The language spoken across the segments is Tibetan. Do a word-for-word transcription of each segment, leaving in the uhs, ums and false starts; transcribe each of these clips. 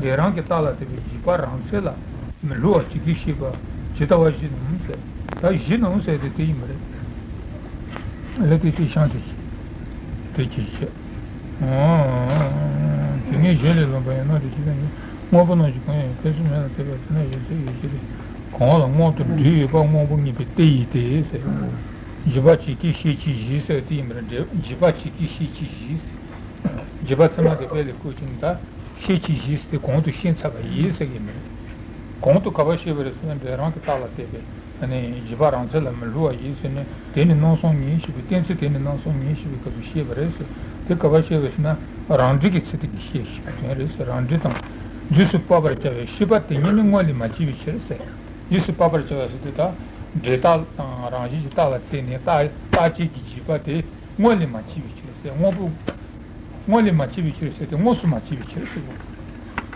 འབྲས་རང་གི་རྟགས་ལ་བརྟེན་པའི་བཞི་པ་རང་མཚན་ལ་མི་སླུ་བ་ཇི་སྐད་བཤད་པ་ཇི་ལྟ་བ་བཞིན་ནོ་ཟེར། ད་བཞིན་ནོ་ཟེར་དེ་དེ་ཡིན་པ་རེད། ལ་དེ་དེ་ཤང་དེ་དེ་ཅི་བྱེད། དེ་ནས་གཞན་ལས་ལོན་པ་ཡང་ན་དེ་ཅི་ལ་ཡིན། དངོས་པོ་རྣམས་ཀྱི་གང་ཡང་ཕན་ཚུན་མེད་ལ་དེ་བས་དེ་ན་ཡོད་ཚད་ཡོད་ཀྱི་རེད། གང་ལ་དངོས་དང་འབྲེལ་ཡོད་པ་དངོས་པོ་ངེས་པའི་དེ་ཡིས་ཏེ་ཟེར། བཞི་པ་ཇི་སྐད་ཤེས་བྱེད་བཞི་ཟེར་དེ་ཡིན་པ་རེད། བཞི་པ་ཇི་སྐད་ཤེས་བྱེད་བཞི་ཟེར། བཞི་པ་ཚད་མ་དེ་དཔེ་ལ་བཀོད་ཅིང་ད། ཤེས་བྱེད་བཞི་སྟེ་གོང་དུ་ཤེས་ཚར་བ་ཡིན་ཟེར་གྱི་མེད། གོང་དུ་ག་པར་བཤད་པ་རེད་ཟེར་ན་འབྲས་རང་གི་རྟགས་ལ་བརྟེན་པའི་ཨ་ནི་བཞི་པ་རང་མཚན་ལ་མི་སླུ་བ་ཡིན་ཟེར་ནས་དེ་ནི་སྣང་སྟོང་ཉིད་ཞེས་པའི་གཏན་ཚིགས་དེ་ནི་སྣང་སྟོང་ཉིད་ཞེས་པའི་སྐབས་སུ་བཤད་པ་རེད་ཟེར། དེ་ག་པར་བཤད་པ་ཟེར་ན་རང་འབྲས་ཀྱི་ཚིག་དེ་གིས་ཤེས་ཞེས་པའི་དོན་རེད་ཟེར། རང་འབྲས་དང་རྗེས་སུ་དཔག་པར་བྱ་བའི་ཤེས་པ་དེ་ཉིད་ནི་སྔོན་ལས་མ་སྐྱེས་པའི་ཕྱིར་ཟེར། རྗེས་སུ་དཔག་པར་བྱ་བ་ཟེར་དུས་ད་འབྲས་རྟགས་དང་རང་བཞིན་གྱི་རྟགས་ལ་བརྟེན་ནས་རྟགས་རྟགས་ཅན་གྱི་འཇིག་པ་དེ་སྔོན་ལས་མ་སྐྱེས་པའི་ཕྱིར་ཟེར། དངོས་པོ། སྔོན་ལས་མ་སྐྱེས་པའི་ཕྱིར་ཟེར་ཏེ་དངོས་སུ་མ་སྐྱེས་པའི་ཕྱིར་ཟེར་གོ།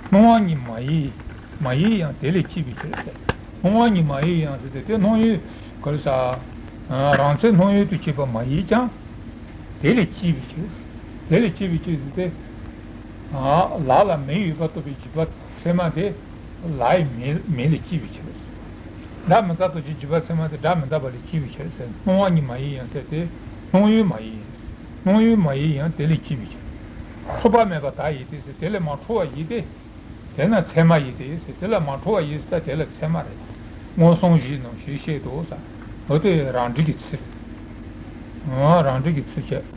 སྣང་བ་ཉིད་མ་ཡིན། མ་ཡིན་ཡང་དེ་ལས་སྐྱེས་པའི་ཕྱིར་ཟེར། སྣང་བ་ཉིད་མ་ཡིན་ཡང་ཟེར་ཏེ་དེ་སྣང་ཡུལ་ག་རེ་ཟ། རང་མཚན་སྣང་ཡུལ་དུ་སྐྱེས་པ་མ་ཡིན་ཀྱང་། དེ་ལས་སྐྱེས་པའི་ཕྱིར་ཟེར། དེ་ལས་སྐྱེས་པའི་ཕྱིར་ཟེར་ཏེ། ལ་ལ་མེ་ཡོད་པ་རྟོགས་པའི་འཇིག་པ་ཚད་མ་དེ་ལའི་མེ་མེ་ལས་སྐྱེས་པའི་ཕྱིར་ཟེར། ལ་མེ་ད་ལྟ་ཅིག་འཇིག་པ་ཚད་མ་དེ་སྒྲ་མི་རྟག་པ་ལས་སྐྱེས་པའི་ཕྱིར་ཟེར། སྣང་བ་ཉིད་མ་ཡིན་ཡང་ཟེར་ཏེ། སྣང་ཡུལ་མ་ཡིན། སྣང་ཡུལ་མ་ཡིན་ཡང་དེ་ལས་སྐྱེས་པའི་ཕྱིར། འཁྲུལ་པ་མེད་པར་བདག་ཡིན་ཏེ་ཟེར་དེ་ལས་མ་འཁྲུལ་བ་ཡིན་ཏེ། དེ་ན་ཚད་མ་ཡིན་ཏེ་ཟེར་དེ་ལས་མ་འཁྲུལ་བ་ཡིན་ཟེར་དེ་ལ་ཚད་མ་རེད། མངོན་སུམ་བཞིན་ནོ་ཞེས་བཤད་དོ་ཟེར། འོ་དེ་རང་འགྲེལ་གྱི་ཚིག་འོ་རང་འགྲེལ་གྱི་ཚིག་བཅད།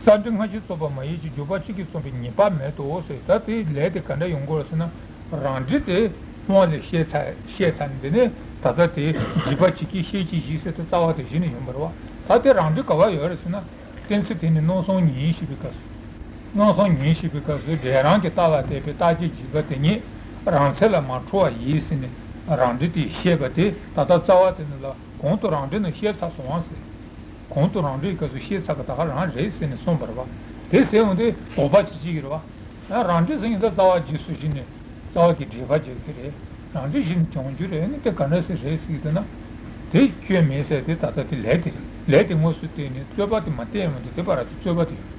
རྩ་འགྲེལ་སྔ་ཕྱི་རྩོམ་པ་མ་ཡིན་གྱི་འཇུག་པ་གཅིག་གིས་རྩོམ་པའི་ཉེས་པ་མེད་དོ་ཟེར། ད་དེའི་ལས་དེ་ག་འདྲ་ཡོང་དགོས་ཟེར་ན། རང་འགྲེལ་དེ་སྔོན་ལས་བཤད་ཚར་བཤད་ཚར་ནས་འདི་ནས་ད་ལྟ་དེ་འཇིག་པ་ཇི་སྐད་ཤེས་བྱེད་བཞི་ཟེར་དེ་རྩ་བ་དེ་གཞི་ནས་ཡོང་བ་རེད་བ། ད་དེ་རང་འགྲེལ་ག་བ་ཡོད་རེད་ཟེར་ན། གཏན་ཚིགས་དེ་ནི་སྣང་སྟོང་ཉིད་ཞེས་པའི་སྐབས་སུ། སྣང་སྟོང་ཉིད་ཞེས་པའི་སྐབས་སུ་འབྲས་རང་གི་རྟགས་ལ་བརྟེན་པའི་རྟགས་ཅན་འཇིག་པ་དེ་ཉིད་རང་མཚན་ལ་མ་འཁྲུལ་བ་ཡིན་ཟེར་ནས་རང་འགྲེལ་དེས་བཤད་པ་དེ་ད་ལྟ་རྩ་བ་དེ་ནི་ལ་གོང་དུ་རང་འགྲེལ་ནས་བཤད་ཚར་སོང་བ་ཟེར། གོང་དུ་རང་འགྲེལ་སྐབས་སུ་བཤད་ཚར་བ་ད་ག་རང་རེད་ཟེར་ནས་གསུངས་པ་རེད་བ། དེ་ཟེར་འོང་དུས་དོགས་པ་ཅིག་སྐྱེ་གི་རེད་བ། ཡང་རང་འགྲེལ་ཟེར་མཁན་ད་རྩ་བ་རྗེས་སུ་གཞི་ནས་རྩ་བ་གི་འགྲེལ་པ་བརྗོད་ཀྱི་རེད། རང་འགྲེལ་གཞི་ནས་བྱུང་རྒྱུ་རེད་ནི་དེ་ག་འདྲ་སེ་རེད་ཟེར་གྱི་འདུག་ན། དེ་སྐྱོན་མེད་ཟེར་དེ་ད་ལྟ་དེ་ལས་དེ་རེད། ལས་དེ་དངོས་སུ་བསྟན་ནས་རྩོད་པ་དེ་མ་བསྟན་ཡོང་དུས་དེ་བར་དུ་རྩོད་པ་དེ་ཡོད།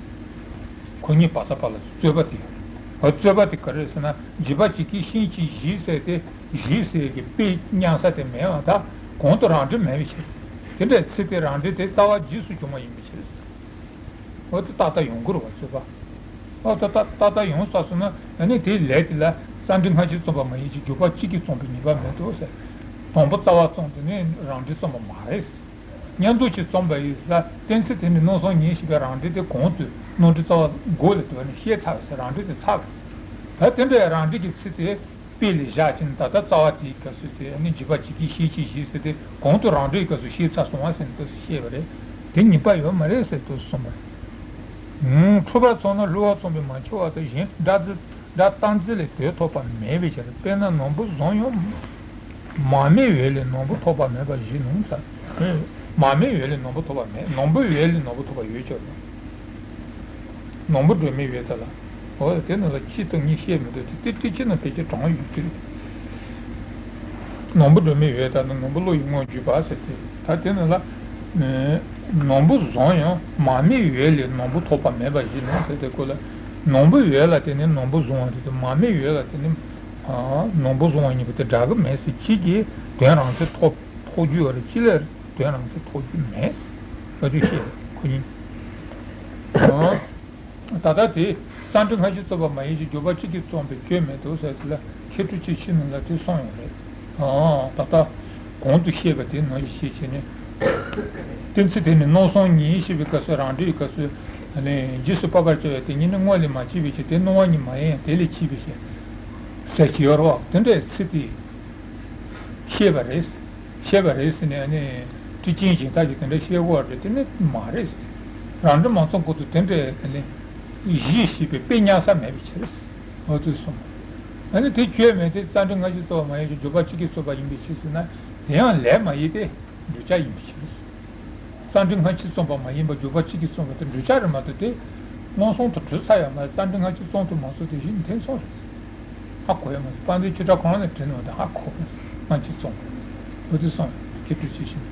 ཁོ་གཉིས་བར་ཚ་བར་ལ་རྩོད་པ་དེ་ཡོད། འོ་རྩོད་པ་དེ་ག་རེ་རེད་ཟེར་ན་འཇིག་པ་ཇི་སྐད་ཤེས་བྱེད་བཞི་ཟེར་དེ་བཞི་ཟེར་གྱི་དཔེ་རྙིང་ས་དེ་མེད་པ་ད་གོང་དུ་རང་འགྲེལ་མེད་པའི་ཕྱིར། དེ་འདྲའི་ཚིག་དེ་རང་འགྲེལ་དེ་རྩ་བ་རྗེས་སུ་བྱུང་བ་ཡིན་པའི་ཕྱིར། འོ་དེ་ཏག་ཏག་ཡོང་གི་རེད་བ་རྩོད་པ། འོ་ད་ཏག་ཏག་ཏག་ཡོང་ས་སོང་ན་ཨ་ནི་དེའི་ལས་དེ་ལ་རྩ་འགྲེལ་སྔ་ཕྱི་རྩོམ་པ་མ་ཡིན་གྱི་འཇུག་པ་གཅིག་གིས་རྩོམ་པའི་ཉེས་པ་མེད་དོ་ཟེར། དང་པོ་རྩ་བ་རྩོམ་དེ་ནི་རང་འགྲེལ་རྩོམ་པ་མ་རེད། མཉམ་དུ་ཅིག་རྩོམ་པ་ཡིན་ས་གཏན་ཚིགས་དེ་ནི་སྣང་སྟོང་ཉིད་ཞེས་པའི་རང་འགྲེལ་དེ་གོང་དུ་སྣང་འགྲེལ་རྩ་བ་མགོ་ལ་དེ་བ་ནི་བཤད་ཚར་བ་ཟེར་རང་འགྲེལ་དེ་ཚར་བ་ཟེར། ད་དེ་འདྲའི་རང་འགྲེལ་གྱི་ཚིག་དེ། དཔེ་ལ་བཞག་ཕྱིན་ད་ལྟ་རྩ་བ་དེའི་སྐབས་སུ་དེ་ནི་འཇིག་པ་ཇི་སྐད་ཤེས་བྱེད་བཞི་ཟེར་ཏེ་གོང་དུ་རང་འགྲེལ་སྐབས་སུ་བཤད་ཚར་སོང་བ་ཟེར་ནས་དུ་བཤད་པ་རེད། དེ་ཉེས་པ་ཡོད་མ་རེད་ཟེར་དུ་གསུངས་པ་རེད། འཁྲུལ་པ་ཚང་ན་བསླུ་བ་ཚང་པས་མ་ཁྱབ་པ་དང་གཞན་སྒྲ་རྩི་སྒྲ་རྟག་འཛིན་ལས་དོན་ཐོབ་པ་མེད་པའི་ཕྱིར། དཔེར་ན་ནོར་བུ་བཟུང་ཡང་མ་རྨོས་འོད་ལས་ནོར་བུ་ཐོབ་པ་མེད་པ་བཞིན་ནོ། མ་རྨོས་འོད་ལས་ནོར་བུ་ཐོབ་པ་མེད། ནོར་བུ་འོད་ལས་ནོར་བུ་ཐོབ་པ་ཡོད་ཀྱང་། ནོར་བུ་སྒྲོན་མེའི་འོད་དེ་ལ། འོ་དེ་ནི་ལ་ཁྱི་དང་གཉིས་བཤད་མི་འདུག་དེ་དེ་དེ་ཁྱི་ནི་ཕལ་ཆེར་གྲངས་ཡོད་ཀྱི་རེད། ནོར་བུ་སྒྲོན་མེའི་འོད་དང་ནི་ནོར་བུ་བློ་ཡི་དངོས་བརྒྱུད་པ་ཟེར་ཏེ་ད་དེ་ནི་ལ། ནོར་བུ་བཟུང་ཡང་མ་རྨོས་འོད་ལས་ནོར་བུ་ཐོབ་པ་མེད་པ་བཞིན་ནོ་ཟེར་ཏེ་ཁོ་ལ། ནོར་བུའི་འོད་ལ་བརྟེན་ནས་ནོར་བུ་བཟུང་བ་དེ་དང་མ་རྨོས་འོད་ལ་བརྟེན་ནས་ནོར་བུ་བཟུང་བ་གཉིས་པོ་དེ་འདྲ་གི་མེད་ཟེར་ཁྱི་གིས་དོན་རང་མཚན་ཐོབ་ཐོགས་རྒྱུ་ཡོད་རེད་ཅི་ལ། དོན་རང་མཚན་ཐོགས་རྒྱུ་མེད། ཨ་ཅོ་ཤེས་ཁོ་གཉིས། ད་ལྟ་དེ་རྩ་འགྲེལ་སྔ་ཕྱི་རྩོམ་པ་མ་ཡིན་ཞིང་འཇུག་པ་གཅིག་གིས་རྩོམ་པའི་སྐྱོན་མེད་དོ་ཟེར་དེ་ལ་མཁས་གྲུབ་ཀྱི་ཆོས་ནང་ལ་དེ་གསུངས་ཡོད་རེད། ད་ལྟ་གོང་དུ་བཤད་པ་དེ་ནང་བཞིན་བྱས་བྱས་ནས། གཏན་ཚིགས་དེ་ནི་སྣང་སྟོང་ཉིད་ཞེས་པའི་སྐབས་སུ་རང་འགྲེལ་གྱི་སྐབས་སུ་རྗེས་སུ་དཔག་པར་བྱ་བའི་དེ་ཉིད་ནི་སྔོན་ལས་མ་སྐྱེས་པའི་ཕྱིར་དེ་སྣང་བ་ཉིད་མ་ཡིན་ཡང་དེ་ལས་སྐྱེས་པའི་ཕྱིར། ཟེར་གྱི་ཡོད་རེད་བ་དེ་འདྲའི་ཚིག་དེ། བཤད་པ་རེད། བཤད་པ་རེད་ཟེར་ནས་ཨ་ནི་ཁྲི་ཆེན་གཞན་དག་གིས་དེ་འདྲ་བཤད་དགོས་རེད་དེ་ནི་མ་རེད་ཟེར། རང་འགྲེལ་མ་རྩོམ་གོང་དུ་དེ་འདྲའི་ཨ་ནི་གཞི་ཞེས་པའི་དཔེ་རྙིང་ས་མེད་པའི་ཕྱིར། འོ་དེ་གསུངས། ཨ་ནི་དེ་ཁྱོད་མེད་དེ་རྩ་འགྲེལ་སྔ་ཕྱི་རྩོམ་པ་མ་ཡིན་ཞིང་འཇུག་པ་གཅིག་གིས་རྩོམ་པ་ཡིན་པའི་ཕྱིར་ཟེར་ན་དེ་ཡང་ལས་མ་ཡིན་ཏེ་འདོད་ཆགས་ཡིན་པའི་ཕྱིར། རྩ་འགྲེལ་སྔ་ཕྱི་རྩོམ་པ་མ་ཡིན་པར་འཇུག་པ་གཅིག་གིས་རྩོམ་པ་དེ་འདོད་ཆགས་རེད་མ་གཏོགས་དེ་སྣང་སྟོང་དུ་གྲུབ་ཚར་ཡོད་མ་རེད། རྩ་འགྲེལ་སྔ་ཕྱི་རྩོམ་ཐུབ་མ་སོང་དེ་བཞིན་ཐེ་ཚོམ་རེད། ཧ་གོ་ཡ་མ་རེད། དཔལ་ལྡན་ཆོས་གྲགས་ཁོ་རང་ནས་དྲན་ནོ་དེ་ཧ་གོ་སྔ་ཕྱི་རྩོམ་པ་འོ་དེ་སོང་ཁྱེད་ཚོས་ཤེས་ཤིང་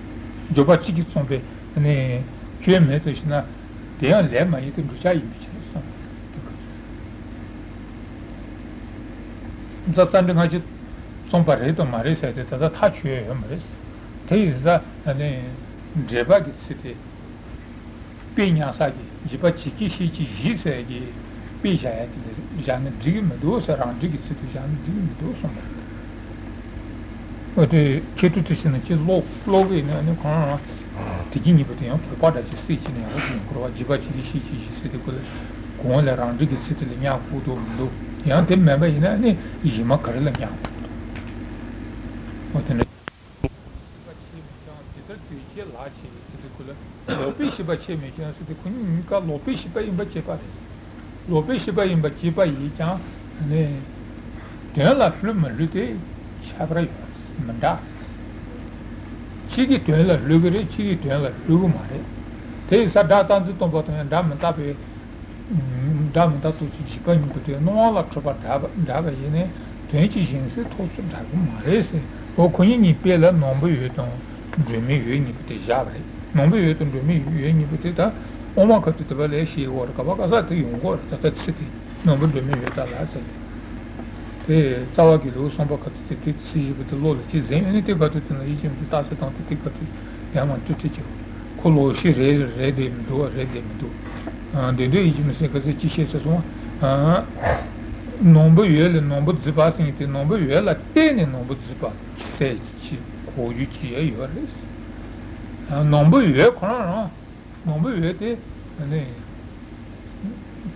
འཇུག་པ་གཅིག་གིས་རྩོམ་པའི་ནི་ཁྱོད་མེད་དུ་ཞིག་ན་དེ་ཡང་ལས་མ་ཡིན་ཏེ་འདོད་ཆགས་ཡིན་པའི་ཕྱིར་གསུངས། རྩ་རྩ་འགྲེལ་སྔ་ཕྱི་རྩོམ་པ་རེད་དང་མ་རེད་ཟེར་ཏེ་ད་ལྟ་ཐག་ཆོད་ཡོད་མ་རེད། དེ་ཡིན་ཙང་ཨ་ནི་འགྲེལ་པ་གི་ཚིག་དེ། དཔེ་ཉག་ག་གི་འཇིགས་པ་བྱེད་ཀྱི་ཤེས་ཀྱི་གཞི་ཟེར་གྱི་དཔེ་བཞག་ཡ་དེ་འདྲ་བཞག་ན་འགྲིག་གི་མི་འདུག་ཟེར། རང་འགྲེལ་གྱི་ཚིག་དེ་བཞག་ན་འགྲིག་གི་མི་འདུག་གསུངས་པ་རེད། འོ་དེ་མཁས་གྲུབ་དེ་བྱས་ན་ཅི་ཀློག་ཀློག་གི་ནས་ནི་གང་རང་དེ་གི་གཉིས་པོ་དེ་ཡང་དོགས་པ་འདྲ་ཅིག་སེལ་གྱི་ནས་ཡག་པོ་ཞིག་ཡོང་གི་རེད་བ། འཇིགས་པ་བྱེད་ཀྱི་ཤེས་ཀྱི་གཞི་ཟེར་དེ་ཁོ་ལ་གོང་ལ་རང་འགྲེལ་གྱི་ཚིག་དེ་ལ་ཉག་ཁུག་འདུག་མི་འདུག་ཡང་དེ་མིན་པ་ཡིན་ན་ནི་གཞི་མ་ག་རེ་ལ་ཉག་ཁུག་འདུག་འོ་དེ་འདྲ། ཤེས་པ་ཆེས་མི་འགྱང་། ཇི་ལྟར་དོན་བྱེད་ལགས་ཆེ་བའི་ཚིག་དེ་ཁོ་ལ་ལོག་པའི་ཤེས་པ་ཆེས་མི་འགྱང་ཟེར་དེ་ཁོ་གཉིས་ཀ་ལོག་པའི་ཤེས་པ་ཡིན་པ་བྱེད་པ་རེད། ལོག་པའི་ཤེས་པ་ཡིན་པ་བྱེད་པ་ཡིན་ཀྱང་ནི། དོན་ལ་སླུ་མི་སླུ་དེ་ཁྱད་པར་ཡོད་མི་འདྲ། གཅིག་གིས་དོན་ལ་སླུ་གི་རེད། གཅིག་གིས་དོན་ལ་སླུ་གི་མ་རེད། དེ་ཡིན་ཙང་སྒྲ་རྟག་འཛིན་སྟོང་པ་དང་ཡང་སྒྲ་མི་རྟག་པའི། སྒྲ་མི་རྟག་སྟོང་གཞི་འཇིགས་པ་གཉིས་པོ་དེ་སྣང་བ་ལ་འཁྲུལ་པ་འདྲ་བ་འདྲ་བ་ཡིན་ནའི་དོན་གྱི་གཞན་སེལ་ཐོབ་ཚུལ་འདྲ་གི་མ་རེད་ཟེར། འོ་ཁོ་གཉིས་གཉིས་དཔེ་ལ་སྣང་བའི་འོད་དང་སྒྲོན་མེའི་འོད་གཉིས་པོ་དེ་བཞག་པ་རེད། སྣང་བའི་འོད་དང་སྒྲོན་མེའི་འོད་གཉིས་པོ་དེ་ད་དབུ་མ་ཁ་ཐུག་དེ་བ་ལས་ཤེས་དགོས་རེད། ག་པ་ག་ས་དེ་ཡོང་གི་རེད། ད་ལྟ་ཚིག་དེ་སྣང་བའི་སྒྲོན་མེའི་འོད་ལྟར་ལ་ཟེར་ནས། དེ་རྩ་བ་གི་ལེའུ་གསུམ་པ་ཁ་ཐུག་དེ་དེ་ཚིག་བཞི་པོ་དེ་བློ་ལ་གཅིག་ཟིན་ཡོད་ནས་དེ་ག་དུས་དེ་ལ་ཡིད་ཆེས་མི་དེ་རྟགས་གསལ་བཏང་དེ་དེ་ག་དུས་ཡང་མ་ཏྲི་ཏྲི་བྱེད། ཁོ་ལོག་ཤེས་རེད་རེད་དེ་མི་འདུག་རེད་དེ་མི་འདུག་ཨ། དེ་འདྲའི་ཡིད་ཆེས་མི་སེམས་ག་ཚོད་ཅི་བཤད་ཚེ་སོང་། ཨ། སྣང་བའི་འོད་ལས་སྣང་བ་བརྫིས་པ་ཟེར་མཁན་དེ་སྣང་བའི་འོད་ལ་བརྟེན་ནས་སྣང་བ་བརྫིས་པ་ཟེར་གྱི་གོ་རྒྱུ་ཅི་ཡང་ཡོད་རེད། ཨ། སྣང་བའི་འོད་ཁོ་རང་རང་། སྣང་བའི་འོད་དེ་ནི།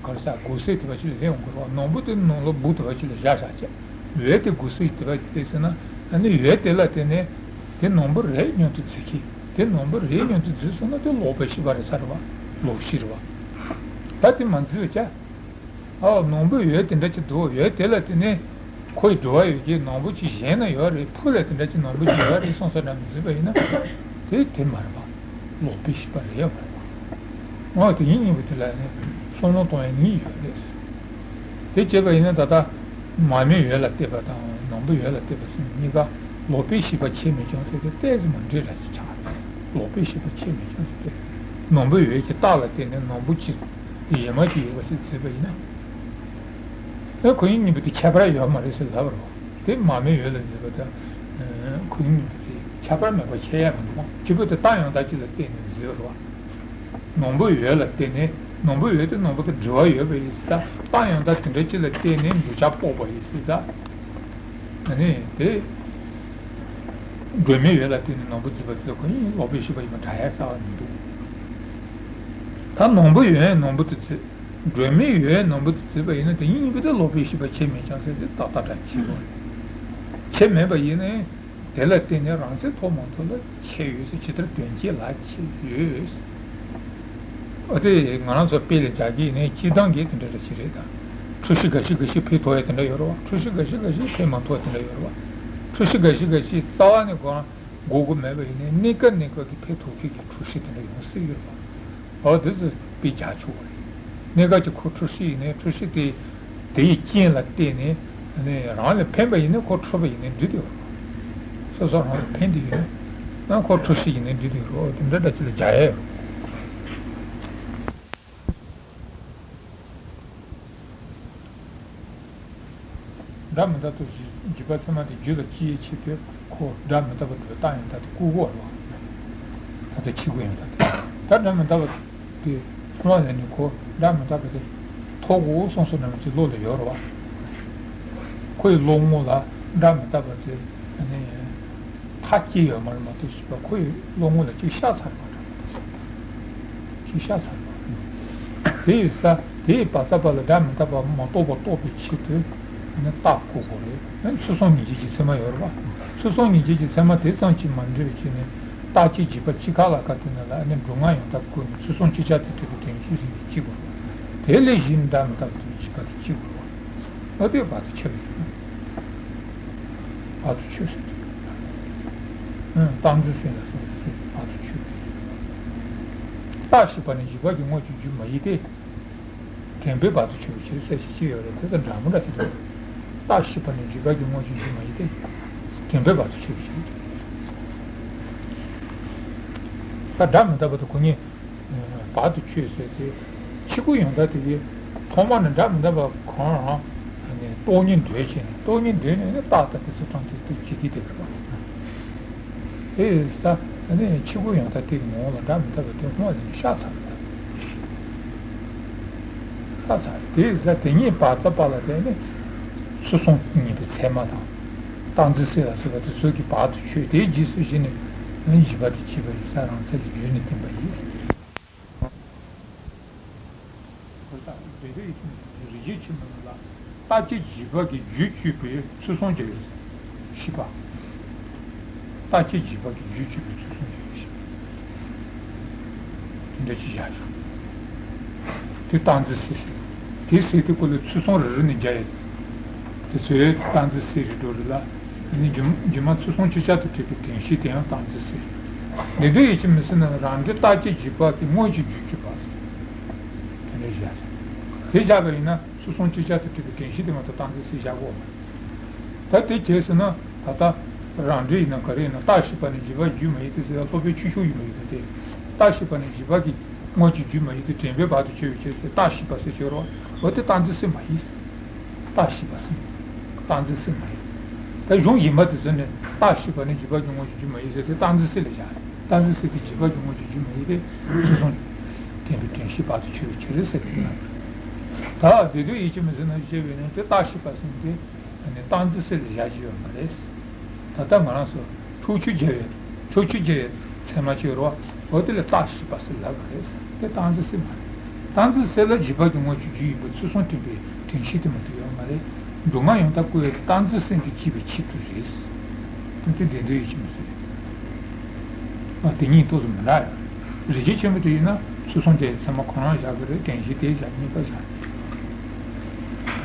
ག་རེ་ཟེར། འགོག་སྲེད་དེ་བ་ཅིག་ལ་ལེན་དགོས་རེད་བ། སྣང་བ་དེ་ནང་ལ་སྦུག་དེ་བ་ཅིག་ལ་བཞག་བཞག་བྱས། འོད་དེ་འགོག་སྲེད་དེ་བ་ཅིག་དེ་ཟེར་ན། ཨ་ནི་འོད་དེ་ལ་བརྟེན་ནས་དེ་སྣང་བ་རེད་སྙམ་དུ་བརྫིས་ཀྱི། དེ་སྣང་བ་རེད་སྙམ་དུ་བརྫིས་སོང་ན་དེ་ལོག་པའི་ཤེས་པ་རེད་ས་རེད་བ། ལོག་ཤེས་རེད་བ། ད་དེ་མ་བརྫིས་པ་བྱས། ཨ། སྣང་བའི་འོད་དེ་འདྲ་ཅིག་འདུག་འོད་དེ་ལ་བརྟེན་ནས་ཁོ་ཡི་འགྲོ་བ་ཡོད་ཀྱི་སྣང་བ་ཅིག་གཞན་ན་ཡོད་རེད། ཕུགས་ལ་དེ་འདྲ་ཅིག་སྣང་བ་ཅིག་ཡོད་རེད་གསུངས་ས་འདྲ་མི་འཛིན་པ་ཡིན་ན། དེ་དེ་མ་རེད་པ། ལོག་པའི་ཤེས་པ་རེད་མ་རེད་པ། འོ་དེ་ཉིད་གཉིས་པོ་དེ་ལ་ནི་བསམ་བློ་གཏོང་ཡ་གཉིས་ཡོད་རེད། དེ་བྱས་པ་ཡིན་ན་ད་ལྟ་མར་མེའི་འོད་ལ་བལྟས་པ་དང་སྣང་བའི་འོད་ལ་བལྟས་པ་ཟེར་གཉིས་ཀ་ལོག་པའི་ཤེས་པ་ཆེས་མི་འགྱང་ཟེར་ཏེ་ཏོག་ཙམ་མ་འདྲ་འདྲ་ཅིག་ཆགས། ལོག་པའི་ཤེས་པ་ཆེས་མི་འགྱང་ཟེར་ཏེ། སྣང་བའི་འོད་ཀྱི་རྟགས་ལ་བརྟེན་ནས་སྣང་བ་ཅིག་གཞན་མ་ཅིག་ཡོད་པ་ཞིག་བརྫིས་པ་ཡིན་ན། ཨེ། ཁོ་གཉིས་གཉིས་པོ་དེ་ཁྱད་པར་ཡོད་མ་རེད་ཟེར་ལབ་པ་རེད། དེ་མར་མེའི་འོད་ལ་བརྫིས་པ་དང་། ཨེ། ཁོ་གཉིས་གཉིས་པོ་དེ་ཁྱད་པར་མེད་པ་ཁྱད་ཡོད་མི་འདུག་ཁྱད་པར་དེ་རྟགས་ཡང་དག་ཅིག་ལ་བརྟེན་ནས་བརྫིས་པ་རེད་བ། སྣང་བའི་འོད་ལ་བརྟེན་ནས། སྣང་བའི་འོད་དེ་སྣང་བ་དང་འབྲེལ་བ་ཡོད་པ་ཡིན་ཙང་རྟགས་ཡང་དག་དེ་འདྲ་ཅིག་ལ་བརྟེན་ནས་འདོད་ཆགས་ཕོག་པ་ཡིན་ཙང་། ཨ་ནི་དེ། སྒྲོན་མེའི་འོད་ལ་བརྟེན་ནས་སྣང་བ་བརྫིས་པ་དེ་ཁོ་གཉིས་ལོག་པའི་ཤེས་པ་ཡིན་པ་འདྲ་ཡ་རྩ་བ་མི་འདུག་ད་སྣང་བའི་འོད་སྣང་བ་དེ་བརྫིས། སྒྲོན་མེའི་འོད་སྣང་བ་དེ་བརྫིས་པ་ཡིན་ན་དེ་གཉིས་པོ་དེ་ལོག་པའི་ཤེས་པ་ཆེས་མི་འགྱང་ཟེར་ཏེ་ཏག་ཏག་འདྲ་ཆེ་བ་རེད། ཆེས་མེད་པ་ཡིན་ནའི་དེ་ལ་བརྟེན་ནས་རང་སེམས་ཐོབ་མ་ཐོབ་ལ་ཁྱད་ཡོད་ཟེར། ཇི་ལྟར་དོན་བྱེད་ལ་ཁྱད་ཡོད། ཨ། དེ་ང་རང་ཚོ་དཔེ་ལ་སྦྱར་གྱི་ཡིན་ནའི་སྤྱིར་བཏང་གི་དེ་འདྲ་འདྲ་ཞིག་རེད་ད། འཁྲུལ་གཞི་འགའ་ཞིག་འགའ་ཞིག་འཕེལ་ཐུབ་ཡ་དེ་འདྲ་ཡོད་རེད་བ། འཁྲུལ་གཞི་འགའ་ཞིག་འགའ་ཞིག་འཕེལ་མ་ཐུབ་ཡ་དེ་འདྲ་ཡོད་རེད་བ། འཁྲུལ་གཞི་འགའ་ཞིག་འགའ་ཞིག་རྩ་བ་ནས་དགོས་དགོས་མེད་པ་ཡིན་ནའི་གནས་སྐབས་གནས་སྐབས་ཀྱི་འཕེལ་ཐུབ་མཁན་གྱི་འཁྲུལ་གཞི་དེ་འདྲ་ཡོང་སྲིད་ཡོད་རེད་བ། འོ་དེ་ཚོ་དཔེ་རྒྱག་ཆོག་གི་རེད། གནས་སྐབས་ཀྱི་ཁོ་འཁྲུལ་གཞི་ཡིན་ནའི་འཁྲུལ་གཞི་དེ། དེ་ཡི་རྐྱེན་ལ་བརྟེན་ནས་ནི་རང་ལ་ཕན་པ་ཡིན་ན་ཁོ་འཁྲུལ་པ་ཡིན་ནའི་འགྲིག་འདུག་སོ་སོ་རང་ལ་ཕན་བདེ་ཡོད་ན་ཁོ་འཁྲུལ་གཞི་ཡིན་ནའི་འགྲིག་འདུག་རོ། དེ་འདྲ་འདྲ་ཅིག་ལ་རྒྱག་ཡ་ཡོད། སྒྲ་མི་རྟག་སྟོང་གཞི་འཇིགས་པ་ཚད་མ་དེ་རྒྱུད་ལ་སྐྱེ་ཡི་ཆེད་དུ་ཁོ་སྒྲ་མི་རྟག་པ་སྒྲུབ་པའི་རྟགས་ཡང་དག་དེ་བཀོད་དགོས་རེད་བ། ད་ལྟ་ཕྱི་དགོས་ཡང་དག་དེ། ད་སྒྲ་མི་རྟག་པ་དེ་མཐོང་བ་ལས་ནི་ཁོ་སྒྲ་མི་རྟག་པ་དེ་ཐོབ་དགོས་གསུངས་སོ་ནམ་ཅིག་བློ་ལ་ཡོད་རེད་བ། ཁོ་ཡི་བློ་ངོ་ལ་སྒྲ་མི་རྟག་པ་དེ་ནི་མཐའ་སྐྱེལ་ཡོད་མ་རེད་མ་གཏོགས་ཞིག་པ་ཁོ་ཡི་བློ་ངོ་ལ་ཅིག་ཤར་ཚར་བ་རེད། ཅིག་ཤར་ཚར་བ། དེ་ཡི་ས་དེ་ཡི་བ་ས་པ་ལ་སྒྲ་མི་རྟག་པ་མ་རྟོགས་པ་རྟོགས་པའི་ཆེད་དུ་ནི་རྟགས་བཀོད་དགོས་རེད། ཚུལ་གསུམ་ཉིད་བྱེད་ཀྱི་ཚད་མ་ཡོད་རེད་བ། ཚུལ་གསུམ་ཉིད་བྱེད་ཀྱི་ཚད་མ་དེ་ཙམ་གྱིས་མ་འགྲིག་པའི་ཆེད་ནས་རྟགས་གཅིག་འཇིགས་པ་གཅིག་ཁ་ལ་ཁ་དེ་ནི་ལ་ནི་སྒྲུབ་ངག་ཡང་དག་བཀོད་ནས་ཚུལ་གསུམ་ཅིག་ཅར་དུ་འགྲིག་པའི་དོན་ཞིག་ཟིན་གྱི་གཅིག་དགོས་རེད། དེ་ལས་གཞན་སྒྲ་མི་རྟག་པ་དེ་འཇིགས་པ་དེ་གཅིག་དགོས་རེད་བ། ཨ། དེ་བར་དུ་ཆད་པ་ཡིན། བར་དུ་ཆོད་ཟེར་དུས། ཨང་། རྟག་འཛིན་སེམས་ལ་སོགས་པ་དེ་ཚོ་བར་དུ་ཆོད་པ་ཡིན། རྟགས་ཞིག་པ་ནི་འཇིགས་པ་གི་དངོས་ཀྱི་རྒྱུ་མ་ཡིན་ཏེ། དྲན་པས་བར་དུ་ཆོད་པའི་ཕྱིར་ཟེར་ཞིག་ཅི་ཡོད་རེད། དེ་དང་འདྲ་མོ་འདྲ་ཞིག་རེད། རྟགས་ཞིག་པ་ནི་འཇིགས་པ་གི་དངོས་ཀྱི་རྒྱུ་མ་ཡིན་ཏེ། དྲན་པས་བར་དུ་ཆོད་པའི་ཕྱིར། ད་སྒྲ་མི་རྟག་པ་དང་ཁོ་གཉིས། བར་དུ་ཆོད་ཟེར་ཏེ། ཕྱི་སྒོ་ཡང་དག་དེ་གའི་ཐོག་མ་ནས་སྒྲ་མི་རྟག་པ་གང་རང་ ནས་སྟོང་ཉིད་འདོད་བྱས་ནས། སྟོང་ཉིད་འདོད་ནས་ནི་རྟགས་དང་དེ་ཚོ་དྲངས་ཏེ་དེ་བྱེད་ཀྱི་དེ་རེད་པ། དེ་ས་ནས་ཕྱི་རྒོལ་ཡང་དག་དེ་གི་ངོ་བོ་ལ་སྒྲ་མི་རྟག་པའི་དོན་སྔོན་ལ་ནི་ཤ་ཚ་བ་དང་། ཤ་ཚ་བ་དེ་ས་དེ་ཉིད་བག་ཚ་བ་ལ་བརྟེན་ནས་ཚུར་སོང་ཉིད་པའི་ཚད་མ་དང་། རྟག་འཛིན་སེལ་ལ་སོགས་པ་དེ་ཚོ་གི་བར་དུ་ཆོད་དེའི་རྗེས་སུ་གཞི་ནས་འཇིག་པ་དེ་བྱིས་པ་ཡི་ས་རང་མཚན་ལ་རྒྱུ་ནི་བསྟན་པ་ཡིན། ཁོ་ལྟ་བུ་དེ་ཡི་ཁྱིམ་རིགས་ཀྱི་ཁྱིམ་པ་ལ་རྟག་གཅིག་འཇིག་པ་གི་རྒྱུ་བཅུད་པའི་ཚུལ་སོང་རྒྱ་ཡོད་ཤེས་པ། རྟག་གཅིག་འཇིག་པ་གི་རྒྱུ་བཅུད་པའི་ཚུལ་སོང་རྒྱ་ཡོད་ཤེས་པ། དེ་འདྲ་ཅིག་བཞག་ཤིང་། དེ་རྟག་འཛིན་སེལ། དེ་སེལ་དེ་ཀོ་ལས་ཚུལ་སོང་རེ་རེ་ནས་རྒྱ་ཡོད། དེ་ཚོའི་རྟག་འཛིན་སེལ་རེ་འགྲོ་རེ་ལ། ནི་རྒྱུ་རྒྱུ་མ་ཚུལ་སོང་ཅིག་ཅར་དུ་གྲུབ་པའི་དྲན་ཤེས་དེ་ཡང་རྟག་འཛིན་སེལ། འདི་འདོད་ཡིད་ཀྱི་མི་སེལ་ན་རང་འདྲའི་རྟག་གཅིག་འཇིག་པ་དེ་དངོས་ཀྱི་རྒྱུ་བཅུད་པ། དེ་འདྲ་བཞག་ཤིང་། དེ་བཞག་པ་ཡིན་ན་ཚུལ་སོང་ཅིག་ཅར་དུ་གྲུབ་པའི་དྲན་ཤེས་དེ་མ་གཏོགས་རྟག་འཛིན་སེལ་བཞག་གོ། ད་དེ་བྱས་ཟིན་ན་ད་ལྟ་རང་འདྲ་ཡིན་ན་ག་རེ་ཡིན་ན་རྟག་ཤེས་པ་ནི་འཇིག་པ་རྒྱུ་མ་ཡིན་ཏེ་ཟེར་ཡ་སློབ་དཔོན་ཆོས་མཆོག་ཡིན་པ་ཡིན་ན་དེ། རྟག་ཤེས་པ་ནི་འཇིག་པ་གི་དངོས་ཀྱི་རྒྱུ་མ་ཡིན་ཏེ་དྲན་པའི་བར་དུ་ཆོད་པའི་ཕྱིར་ཟེར་རྟག་ཤེས་པ་ཟེར་ཤོར་བ། འོ་དེ་རྟག་འཛིན་སེལ་མ་ཡིན། རྟག་ཤེས་པ་སེམས། རྟག་འཛིན་སེམས་མ་ཡིན། ད་གཞུང་ཡིན་པ་དེ་ཚོ་ནི་རྟག་ཤེས་པ་ནི་འཇིག་པ་གི་དངོས་ཀྱི་རྒྱུ་མ་ཡིན་ཟེར་ཏེ་རྟག་འཛིན་སེལ་ལ་བཞག་རེད། རྟག་འཛིན་སེལ་དེ་འཇིག་པ་གི་དངོས་ཀྱི་རྒྱུ་མ་ཡིན་ཏེ། ཚུལ་སོང་བསྟན་པའི་དྲན་ཤེས་བར་དུ་ཆོད་པའི་ཕྱིར་ཟེར་གི་ཡིན། ད་དེ་དུས་ཡིད་ཀྱི་མི་ཚེ་ན་ཞེས་པས་ནི་དེ་རྟག་ཤེས་པ་སེམས་དེ་ནི་རྟག་འཛིན་སེལ་ལ་བཞག་རྒྱུ་ཡོད་མ་རེད། ད་ལྟ་ང་རང་ཚོ་ཕྱོགས་ཆོས་བརྒྱད་ཡོད། ཕྱོགས་ཆོས་བརྒྱད་ཡོད་ཚད་མ་ཆོས་རོ། འོ་དེ་ལ་རྟག་ཤེས་པ་སེམས་ལབ་པ་རེད། དེ་རྟག་འཛིན་སེལ་མ་རེད། རྟག་འཛིན་སེལ་ལ་འཇིག་པ་གི་དངོས་ཀྱི་རྒྱུ་ཡིན་པའི་ཚུལ་སོང་བསྟན་པའི་དྲན་ཤེས་དེ་མ་གཏོགས་ཡོད་མ་རེད། སྒྲུབ་ངག་ཡང་དག་བཀོད་ཡོད་རྟག་འཛིན་སེམས་དེ་བསྐྱེད་པའི་ཆེད་དུ་རེད། དེ་དེ་འདོད་ཡིད་ཀྱི་མི་ཚེ་རེད། ཨ་དེ་གཉིས་ཏོག་ཙམ་མི་འདྲ་ཡོད་རེད། རིགས་ཆད་ཆེན་པོ་དེ་ཡིན་ན་ཚུལ་སོང་བསྟན་ཚད་མ་ཁོ་རང་བཞག་གི་རེད། དྲན་ཤེས་དེ་བཞག་གཉིས་ཀ་བཞག་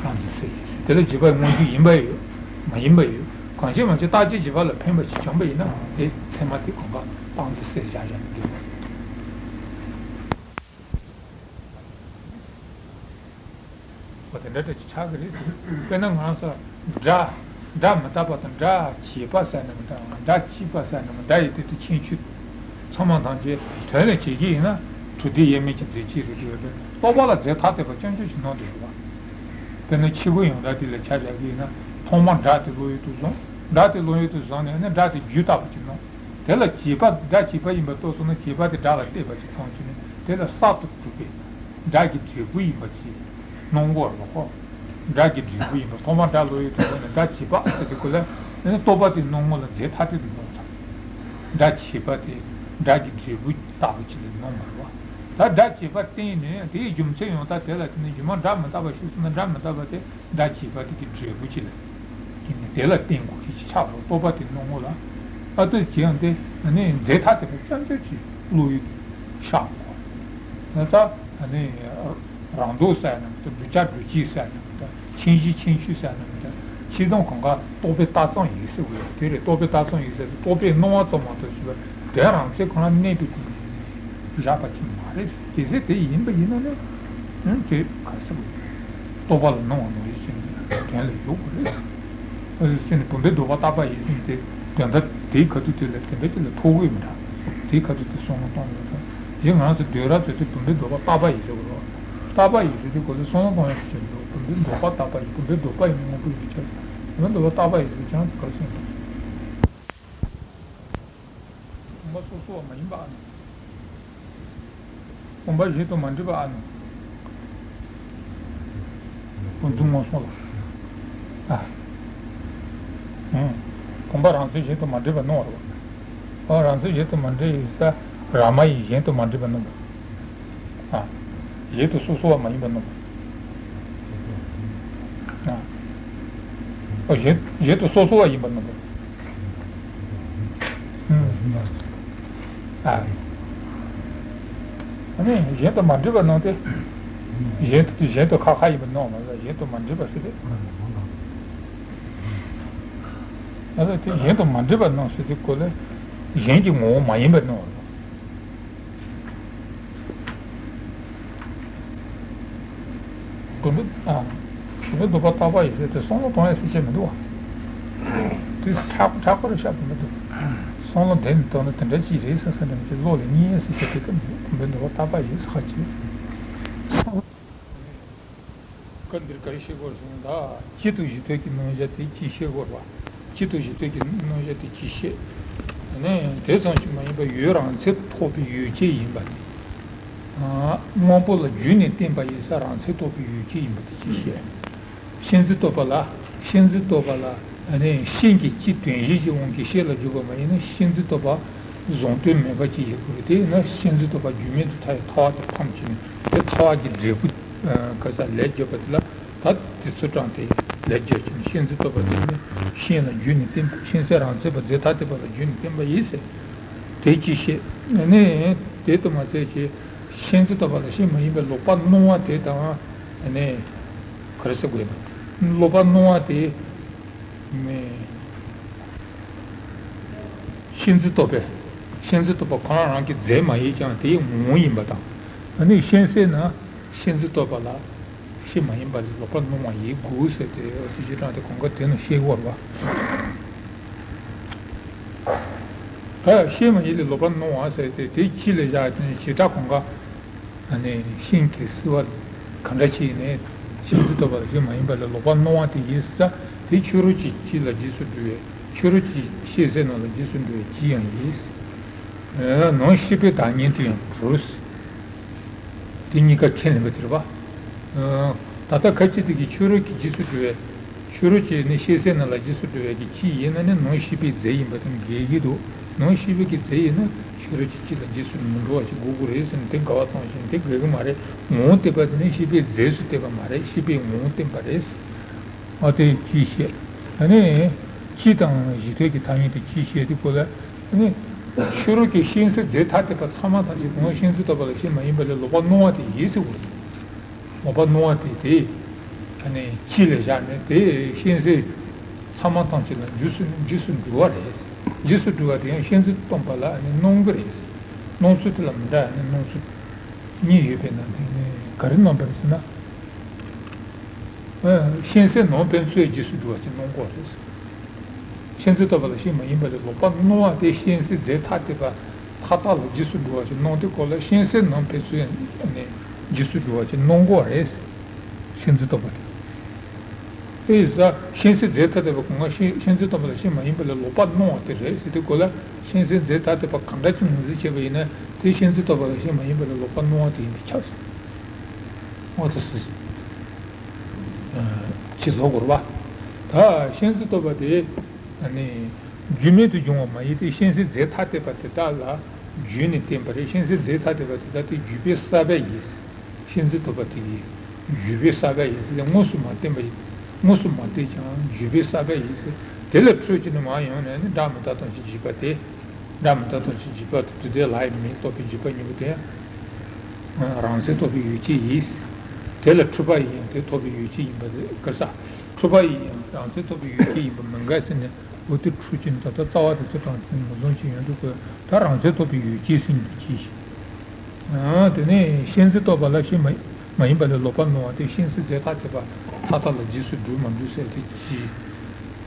རྟག་འཛིན་སེལ་ཡིན། དེ་ལ་འཇིག་པའི་དངོས་རྒྱུ་ཡིན་པ་ཡོད། མ་ཡིན་པ་ཡོད། གང་ཞིག་མ་བྱས་རྟག་གཅིག་འཇིག་པ་ལ་ཕན་པ་ཞིག་བྱུང་བ་ཡིན་ན་དེ་ཚད་མ་དེ་གང་ག་རྟག་འཛིན་སེལ་བཞག་བཞག་ནས་འདུག་ཨོ་དེ་འདྲ་འདྲ་ཅིག་ཆགས་ཀྱི་རེད། དཔེར་ན་ང་རང་ཚོ་སྒྲ་སྒྲ་མི་རྟག་པ་དང་སྒྲ་བྱས་པ་ཟེར་ན་མི་འདྲ། སྒྲ་བྱས་པ་ཟེར་ན་མི་འདྲ་ཡི་དེ་དེ་ཁྱད་ཆོས་ཚང་མ་ཐམས་ཅད་དོན་ལ་བྱེད་ཀྱི་ཡིན་ན་གྲུབ་བདེ་དབྱེར་མེད་ཀྱི་རྫས་གཅིག་རེད་འདུག་རྟོག་པ་ལ་རྫས་ཐ་དད་པ་རྐྱང་རྐྱང་ཞིག་སྣང་འདུག་བ། དཔེར་ན་ཕྱི་རྒོལ་ཡང་དག་དེ་ལ་ཆ་བཞག་གི་ཡིན་ན་ཐོག་མར་སྒྲ་དེ་བློ་ཡུལ་དུ་བཟུང་། སྒྲ་དེ་བློ་ཡུལ་དུ་བཟུང་ནས་ནི་སྒྲ་དེ་རྒྱུ་ལྟ་བུ་ཅིག་སྣང་། དེ་ལ་བྱས་པ་སྒྲ་བྱས་པ་ཡིན་པ་རྟོགས་སོང་ན་བྱས་པ་དེ་སྒྲ་ལ་བལྟས་པ་ཅིག་མཐོང་བྱས་ནས་དེ་ལ་གསར་དུ་གྲུབ་པའི་སྒྲ་གི་འབྲས་བུ་ཡིན་པ་ཅིག་སྣང་གོ་ར་ཁོ། སྒྲ་གི་འབྲས་བུ་ཡིན་པ་ཐོག་མར་སྒྲ་བློ་ཡུལ་དུ་བཟུང་ནས་སྒྲ་བྱས་པ་ཟེར་དུས་སྐབས་ལ་ནི་རྟོག་པ་དེ་སྣང་ངོ་ལ་རྫས་ཐ་དད་དུ་སྣང་བ་དང་། སྒྲ་བྱས་པ་དེ་སྒྲ་གི་འབྲས་བུ་ལྟ་བུ་ཅིག་ལ་སྣང་བ་རེད་བ། ད་སྒྲ་བྱས་པ་བརྟེན་ནས་དེའི་རྒྱུ་མཚན་ཡང་དག་དེ་ལ་བརྟེན་ནས་རྒྱུ་མ་སྒྲ་མི་རྟག་པ་ཞིག་སོང་ན་སྒྲ་མི་རྟག་པ་དེ་སྒྲ་བྱས་པ་དེ་གི་འབྲས་བུ་ཅིག་ལ་བརྟེན་ནས་དེ་ལ་བརྟེན་དགོས་ཀྱི་ཆགས་སོ། རྟོག་པ་དེ་སྣང་ངོ་ལ་ཨ་ཏི་ཅི་ཡང་དེ་ནི་རྫས་ཐ་དད་པ་རྐྱང་རྐྱང་ཅིག་བློ་ཡུལ་དུ་ཤར་དགོས། ད་ནི་རང་ལྡོག་ཟེར་ན་མི་འདུག་སྒྲུབ་བྱ་སྒྲུབ་བྱེད་ཟེར་ན་མི་འདུག་མཁྱེན་གཞི་མཁྱེན་ཆོས་ཟེར་ན་མི་འདུག་སྤྱིར་བཏང་གང་ག་རྟོག་པའི་རྟགས་ཙམ་ཡིན་ཟེར་བ་ཡོད་དེ་རེད། རྟོག་པའི་རྟགས་ཙམ་ཡིན་ཟེར་དུས་རྟོག་པས་སྣང་བ་ཙམ་མ་གཏོགས་ཞེས་པ་དོན་རང་མཚན་ཁོ་ན་གནས་པའི་སྐུ་བཞག་པ་ཅིག་མ་རེད། གལ་སྲིད་དེ་ཡིན་པ་ཡིན་ན་ནི་ཨང་དེ་ག་ཟེར་བ་རྟོག་པ་ལ་སྣང་བ་ནང་བཞིན་ཅན་གྱི་དོན་ལ་འཇུག་དགོས་རེད། ཨ་ཟེར་ནས་བུམ་པའི་ལྡོག་པ་རྟག་པ་ཡིན་ཟེར་ནས་དེ་དོན་དག་དེའི་ཁ་ཐུག་དེ་ལ་དེ་འདྲ་ཅིག་ལ་ཐོགས་དགོས་མི་འདྲ། དེའི་ཁ་ཐུག་དེ་བསམ་བློ་གཏོང་དགོས་དང་དེ་ང་རང་ཚོ་འདོད་ར་ཚོད་དེ་བུམ་པའི་ལྡོག་པ་རྟག་པ་ཡིན་ཟེར་བ་རེད། རྟག་པ་ཡིན་ཟེར་དུས་སྐོར་ལ་བསམ་བློ་གཏོང་ཡག་ཅིག་བྱེད་འདུག་བུམ་པའི་ལྡོག་པ་རྟག་པ་ཡིན། བུམ་པའི་ལྡོག་པ་ཡིན་ན་དངོས་པོ་ཡིན་ཆགས། བུམ་པའི་ལྡོག་པ་རྟག་པ་ཡིན་ཟེར་ཀྱང་ག་རེ་ཟེར་འདུག་སྒོམ་པ་སོ་སོ་བ་མ་ཡིན་པ་ཨ་ནི། སྒོམ་པ་གཞན་དུ་མ་འདྲེས་པ་ཨ་ནི། ཀུན་རྫོབ་མངོན་སུམ་ལ། ཨ། ཨང་། སྒོམ་པ་རང་མཚན་གཞན་དུ་མ་འདྲེས་པ་སྣང་བ་རེད་བ། ཨ་རང་མཚན་གཞན་དུ་མ་འདྲེས་ཡིན་ས་རང་མ་ཡིན་གཞན་དུ་མ་འདྲེས་པ་སྣང་བ། ཨ། གཞན་དུ་སོ་སོ་བ་མ་ཡིན་པ་སྣང་བ། ཨ། ཨ་གཞན་གཞན་དུ་སོ་སོ་བ་ཡིན་པ་སྣང་བ། ཨ། ཨ་ནི་གཞན་དུ་མ་འདྲེས་པ་སྣང་སྟེ། གཞན་དུ་གཞན་དུ་ཁ་ཁ་ཡིན་པ་སྣང་བ་མ་ཟད་གཞན་དུ་མ་འདྲེས་པ་ཟེར་ཏེ། ཨ་ནི་དེ་གཞན་དུ་མ་འདྲེས་པ་སྣང་ཟེར་དུས་སྐོར་ལ་གཞན་གྱི་ངོ་བོ་མ་ཡིན་པ་སྣང་བ། བུམ་པའི་ཨ། བུམ་པའི་ལྡོག་པ་རྟག་པ་ཡིན་ཟེར་དེ་བསམ་བློ་གཏོང་ཡ་ཟེར་བྱས་མི་འདུག་བ། དེ་མཁྲེགས་མཁྲེགས་པོ་རེ་བཞག་གི་མི་འདུག་བསམ་བློ་བདེ་ནས་གཏོང་ན་དེ་འདྲ་ཅིག་རེད་ཟེར་ཟེར་འདྲ་མི་བྱེད་བློ་ལ་གཉིད་ཡ་ཟེར་བྱས་དེ་ཀ་མི་འདུག་བུམ་པའི་ལྡོག་པ་རྟག་པ་ཡིན་ཟེར་ཁ་ཅིག་སྐབས་འདིར་ག་རེ་བཤད་དགོས་ཟེར་ན། ད་སྤྱི་དང་གཞི་མཐུན་གྱི་རྣམ་གཞག་དེ་གཅིག་བཤད་དགོས་པ། སྤྱི་དང་གཞི་མཐུན་གྱི་རྣམ་གཞག་དེ་གཅིག་བཤད། ནས་དེ་ཙམ་ཞིག་མ་ཡིན་པར་ཡུལ་རང་མཚན་འཕགས་པའི་ཡུལ་ཅན་ཡིན་པ་དེ། དངོས་པོ་ལ་རྒྱུ་ནས་བརྟེན་པ་ཡིན་ས་རང་མཚན་རྟོགས་པའི་ཡུལ་ཅན་ཡིན་པ་དེ་གཅིག་བཤད། ཤན་འཛིན་རྟོག་པ་ལ། ཤན་འཛིན་རྟོག་པ་ལ་ནི་ཤན་གྱི་སྤྱི་དོན་གཞན་གྱི་དབང་གིས་ཤན་ལ་འཇུག་པ་མ་ཡིན་ན། ཤན་འཛིན་རྟོག་པ་བཟང་དོན་མེད་པ་ཅིག་ཡོད་དགོས་རེད། དེས་ན་ཤན་འཛིན་རྟོག་པ་རྒྱུ་མེད་དུ་ཐལ་བའི་ཐལ་བ་དེ་ཕམ་བྱས་ནས། དེ་ཐལ་བ་གྱི་འབྲས་བུ་ག་ས་ལས་བརྗོད་པ་དེ་ལ། ད་དེ་ཚུལ་དྲངས་ཏེ་ལས་བརྗོད་བྱས་ནས། ཤན་འཛིན་རྟོག་པ་དེ་ནི་ཤན་ལ་རྒྱུ་ནས་བརྟེན་པ། ཤན་སེལ་རང་མཚན་པ་རྫས་ཐ་དད་པ་ལ་རྒྱུ་ནས་བརྟེན་པ་ཡིན་ཟེར། དེ་གཅིག་བཤད། ནས་དེ་ལྟར་མ་ཟད་ཀྱི་ཤན་འཛིན་རྟོག་པ་ལ་ཤན་མ་ཡིན་པའི་ལོག་པར་སྣང་བ་དེ་དང་། ནས་ག་རེ་ཟེར་དགོས་ན། ལོག་པར་སྣང་བ་དེ། ནས་ཤན་འཛིན་རྟོག་པས། ཤན་འཛིན་རྟོག་པ་ཁོ་རང་རང་གི་རྫས་མ་ཡིན་ཀྱང་དེའི་ངོ་བོ་ཡིན་པ་དང་། ཨ་ནི་ཤན་སེལ་ན་ཤན་འཛིན་རྟོག་པ་ལ་ཤན་མ་ཡིན་པ་ལས་ལོག་པར་སྣང་བ་ཡིན་དགོས་ཟེར་ཏེ། འོ་དེ་བྱས་ཙང་དེ་གོང་ཁ་དེ་ནས་བཤད་དགོས་རེད་པ། ད་ཤན་མ་ཡིན་ལས་ལོག་པར་སྣང་བ་ཟེར་ཏེ། དེ་གཅིག་ལ་བཞག་ནས་བྱེ་བྲག་གོང་ཁ། ཨ་ནི་ཤན་གྱི་སེལ་བ་ག་འདྲ་ཞིག་ནས། ཤན་འཛིན་རྟོག་པ་ལ་ཤན་མ་ཡིན་པ་ལས་ལོག་པར་སྣང་བ་དེ་ཡིན་ས། དེ་ཕྱི་རོལ་གྱི་སྤྱི་ལ་རྗེས་སུ་འགྲོ་བའི། ཕྱི་རོལ་གྱི་ཤན་སེལ་ནང་ལ་རྗེས་སུ་འགྲོ་བའི་སྤྱི་ཡང་ཡིན། ནང་ཤེས་པའི་བདག་ཉིད་དུ་ཡང་གྲུབ། དེ་གཉིས་ཀ་ཁས་ལེན་པ་དེ་རེད་པ། ད་ལྟ་ཁ་ཅིག་དེ་གིས་ཕྱི་རོལ་གྱི་རྗེས་སུ་འགྲོ་བའི། ཕྱི་རོལ་གྱི་ནི་ཤེས་སེལ་ནང་ལ་རྗེས་སུ་འགྲོ་བའི་གི་སྤྱི་ཡིན་ན་ནི་ནང་ཤེས་པའི་རྫས་ཡིན་པ་དང་འགལ་གྱི་འདུག། ནང་ཤེས་པའི་གི་རྫས་ཡིན་ན་ཕྱི་རོལ་གྱི་སྤྱི་ལ་རྗེས་སུ་མི་འགྲོ་བ་ཞིག་དགོས་ཀྱི་རེད་ཟེར་ནས་དེ་འགལ་བ་བཏང་ཞིང་། དེ་འགལ་གྱི་མ་རེད། ངོ་བོ་བསྟན་པ་དེ་ནི་ཤེས་པའི་རྫས་སུ་བསྟན་པ་མ་རེད། ཤེས་པའི་ངོ་བོ་བསྟན་པ་རེད། ཨ་དེ་གཅིག་བཤད། ཨ་ནི་སྤྱི་དང་གཞི་མཐུན་གྱི་ཐ་སྙད་དེ་གཅིག་བཤད་དེ་གོ་ལ། ཨ་ནི་ཕྱི་རོལ་གྱི་ཤན་སེལ་རྫས་ཐ་དད་པ་ཚང་མ་ཐམས་ཅད་གོང་ཤན་འཛིན་རྟོག་པ་ལ་ཤན་མ་ཡིན་པ་ལས་ལོག་པར་སྣང་བ་དེ་ཡིན་ཟེར་གོ། ལོག་པར་སྣང་བ་དེ་དེ། ཨ་ནི་སྤྱི་ལ་བཞག་ནས་དེ་ཤན་སེལ་ཚང་མ་ཐམས་ཅད་ལ་རྗེས་སུ་རྗེས་སུ་འགྲོ་བ་རེད། རྗེས་སུ་འགྲོ་བ་དེ་ཡང་ཤན་འཛིན་སྟོན་པ་ལ་ཨ་ནི་སྣང་གི་རེད། སྣང་ཚུལ་དེ་ལ་མི་འདྲ། ཨ་ནི་སྣང་ཚུལ་གཉིས་ཡོད་པའི་ནང་ནས་ག་རེ་སྣང་བ་རེད་ཟེར་ན། ཨ་ཤན་སེལ་ནང་ཕན་ཚུན་རྗེས་སུ་འགྲོ་བ་ཅིག་སྣང་གི་རེད། ཤན་འཛིན་རྟོག་པ་ལ་ཤན་མ་ཡིན་པ་ལས་ལོག་པར་སྣང་བ་དེ་ཤན་སེལ་རྫས་ཐ་དད་པ་མཐའ་དག་ལ་རྗེས་སུ་འགྲོ་བ་ཞིག་སྣང་དུས་སྐོར་ལ་ཤན་སེལ་ནང་ཕན་ཚུན་ནས་རྗེས་སུ་འགྲོ་བ་ཞིག་སྣང་གི་རེད། ཤན་འཛིན་རྟོག་པ་དེ། དེ་ཡིན་ཙང་ཤན་སེལ་རྫས་ཐ་དད་པ་གོང་མ་ཤན་ཤན་འཛིན་རྟོག་པ་ལ་ཤན་མ་ཡིན་པ་ལས་ལོག་པར་སྣང་བ་དེ་རེད་ཟེར་དུས་སྐོར་ལ། ཤན་སེལ་རྫས་ཐ་དད་པ་གང་འདྲ་ཅིག་ངོས་འཛིན་བྱས་པ་ཡིན་ན་དེ་ཤན་འཛིན་རྟོག་པ་ལ་ཤན་མ་ཡིན་པ་ལས་ལོག་པར་སྣང་བ་དེ་ཡིན་པས་ཁྱབ་ཟེར། འོ་ད་སྲིད། ཅེས་ལབ་དགོས་རེད་པ། ད་ཤན་འཛིན་རྟོག་པ་དེ། ཨ་ནི་རྒྱུ་མེད་དུ་འབྱུང་བ་མ་ཡིན་ཏེ། ཤན་སེལ་རྫས་ཐ་དད་པ་དེ་དག་ལ་རྒྱུ་ནས་བརྟེན་པ་རེད། ཤན་སེལ་རྫས་ཐ་དད་པ་དེ་དག་དེ་བརྒྱུད་པའི་ས་བོན་ཡིན། ཤན་འཛིན་རྟོག་པ་དེ་ཡི་བརྒྱུད་པའི་ས་བོན་ཡིན་ཟེར། དངོས་སུ་མ་བརྟེན་པ་ཡིན། དངོས་སུ་མ་བརྟེན་ཀྱང་བརྒྱུད་པའི་ས་བོན་ཡིན་ཟེར། དེ་ལས་འཕྲོས་ཀྱིས་ནི་མར་ཡོང་ནས་ནི་སྒྲ་མི་རྟག་སྟོང་ཞིང་འཇིག་པ་སྟེ། སྒྲ་མི་རྟག་སྟོང་ཞིང་འཇིག་པ་དང་དུས་མཐའི་ལྷའི་མིག་རྟོགས་པའི་འཇིག་པ་གཉིས་པོ་དེ་ཡང་རང་མཚན་རྟོགས་པའི་ཡུལ་ཅན་ཡིན། དེ་ལས་འཕྲོས་པ་ཡིན་ཡང་དེ་རྟོགས་པའི་ཡུལ་ཅན་ཡིན་པ་རེད། ག་ས་འཕྲོས་པ་ཡིན་ཡང་རང་མཚན་རྟོགས་པའི་ཡུལ་ཅན་ཡིན་པ་མི་འགལ་ཟེར་ནས། འོ་དེ་འཕྲོས་ཀྱིས་ནི་ད་ལྟ་རྩ་བ་དེ་ཚོ་དྲངས་ཏེ་ངོས་བཟུང་བྱེད་ཡོང་དུས་སྐོར། ད་རང་མཚན་རྟོགས་པའི་ཡུལ་ཅན་ཟེར་ནས་ཅི་ཞིག། ཨ་དེ་ནས་ཤན་འཛིན་རྟོག་པ་ལ་ཤན་མ་མ་ཡིན་པ་ལས་ལོག་པར་སྣང་བ་དེ་ཤན་སེལ་རྫས་ཐ་དད་པ་མཐའ་དག་ལ་རྗེས་སུ་འགྲོ་མ་འགྲོ་ཟེར་དེ་ཅི།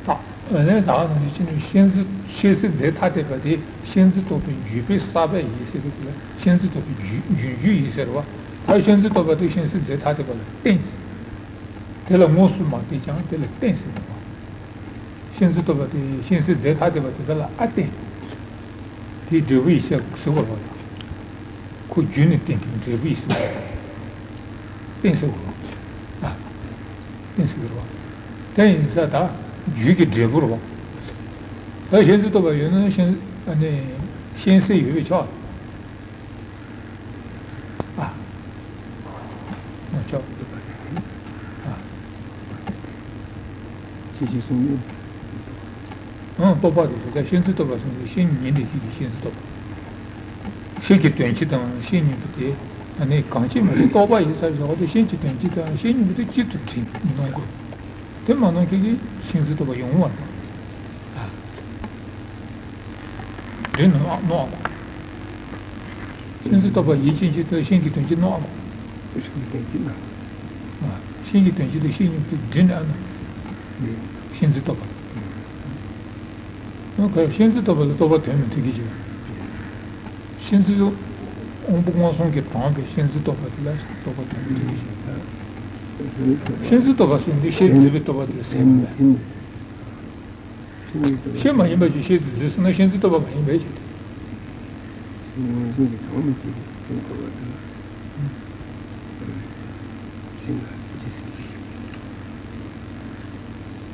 ད་ཨ་ནི་ད་ནང་བཞིན་ཤན་འཛིན་ཤན་སེལ་རྫས་ཐ་དད་པ་དེ་ཤན་འཛིན་རྟོག་པའི་བརྒྱུད་པའི་ས་བོན་ཡིན་ཟེར་དུས་ལ། ཤན་འཛིན་རྟོག་པའི་རྒྱུ་རྒྱུན་རྒྱུ་ཡིན་ཟེར་བ། ད་ཤན་འཛིན་རྟོག་པ་དེ་ཤན་སེལ་རྫས་ཐ་དད་པ་ལ་བརྟེན། དེ་ལ་དངོས་སུ་མ་བརྟེན་ཀྱང་དེ་ལ་བརྟེན་ཟེར་བ། ཤན་འཛིན་རྟོག་པ་དེ་ཤན་སེལ་རྫས་ཐ་དད་པ་དེ་དག་ལ་ཨ་བརྟེན། དེའི་འབྲས་བུ་ཡིས་ཟེར་དགོས་པ་ལ། ཁོ་རྒྱུ་ནས་བརྟེན་པའི་འབྲས་བུ་ཡིས་ཟེར་དགོས། བརྟེན་ཟེར་དགོས། ཨ། བརྟེན་ཟེར་དགོས་པ། དེ་ཡིན་ས་ད་རྒྱུ་གི་འབྲས་བུ་རེད་པ། ད་ཤན་འཛིན་རྟོག་པ་ཡོད་ན་ཤན་ཨ་ནི་ཤན་སེལ་ཡོད་པས་ཆོག། ཨ། ཨ་ཅག་ཨ། ཅི་ཞིག་གསུངས་ཡོད། ཨང་རྟོག་པ་རེད། ད་ཤན་འཛིན་རྟོག་པ་གསུངས་ཏེ་ཤན་ཉིད་དེ་ཤན་གྱི་ཤན་འཛིན་རྟོག་པ། ཤན་གྱི་དོན་སྤྱི་དང་ཤན་གཉིས་པོ་དེ་ཨ་ནི་གང་ཕྱིར་མ་ཤེས་རྟོག་པ་ཡིན་ས་བཞག་སྟེ། ཤན་གྱི་དོན་སྤྱི་དང་ཤན་གཉིས་པོ་དེ་གཅིག་ཏུ་དྲིལ་སྣང་དགོས། དེ་མ་སྣང་མཁན་གྱི་ཤན་འཛིན་རྟོག་པ་ཡོང་བ་རེད། ཨ། དེ་ནི་སྣང་བ། ཤན་འཛིན་རྟོག་པ་ཡིད་ཅན་གཅིག་ཏུ་ཤན་གྱི་དོན་སྤྱི་སྣང་བ། ཤན་གྱི་དོན་སྤྱི་ན། ཨ། ཤན་གྱི་དོན་སྤྱི་དེ་ཤན་གཉིས་པོ་དེ་དྲིལ་ནས་ཨ་ནི། ཤན་འཛིན་རྟོག་པ། ཨ་ཁ་ཤན་འཛིན་རྟོག་པ་ལ་རྟོག་པ་དོན་མི་མཐུན་གྱི་ཞིག། ཤན་འཛིན་དབང་པོ་མངོན་སུམ་གྱིས་དྲངས་པའི་ཤན་འཛིན་རྟོག་པ་དེ་ལ་རྟོག་པ་དོན་མི་མཐུན་གྱི་ཞིག། ཤེས་འཛིན་རྟོག་པ་ཟེར་འདི་ཤེས་འཛིན་པའི་རྟོག་པ་དེ་ཟེར་མི་འདུག་ཤེས་མ་ཡིན་པ་ཅིག་ཤེས་འཛིན་ཟེར་སོང་ན་ཤེས་འཛིན་རྟོག་པ་མ་ཡིན་པའི་ཕྱིར་ཏེ།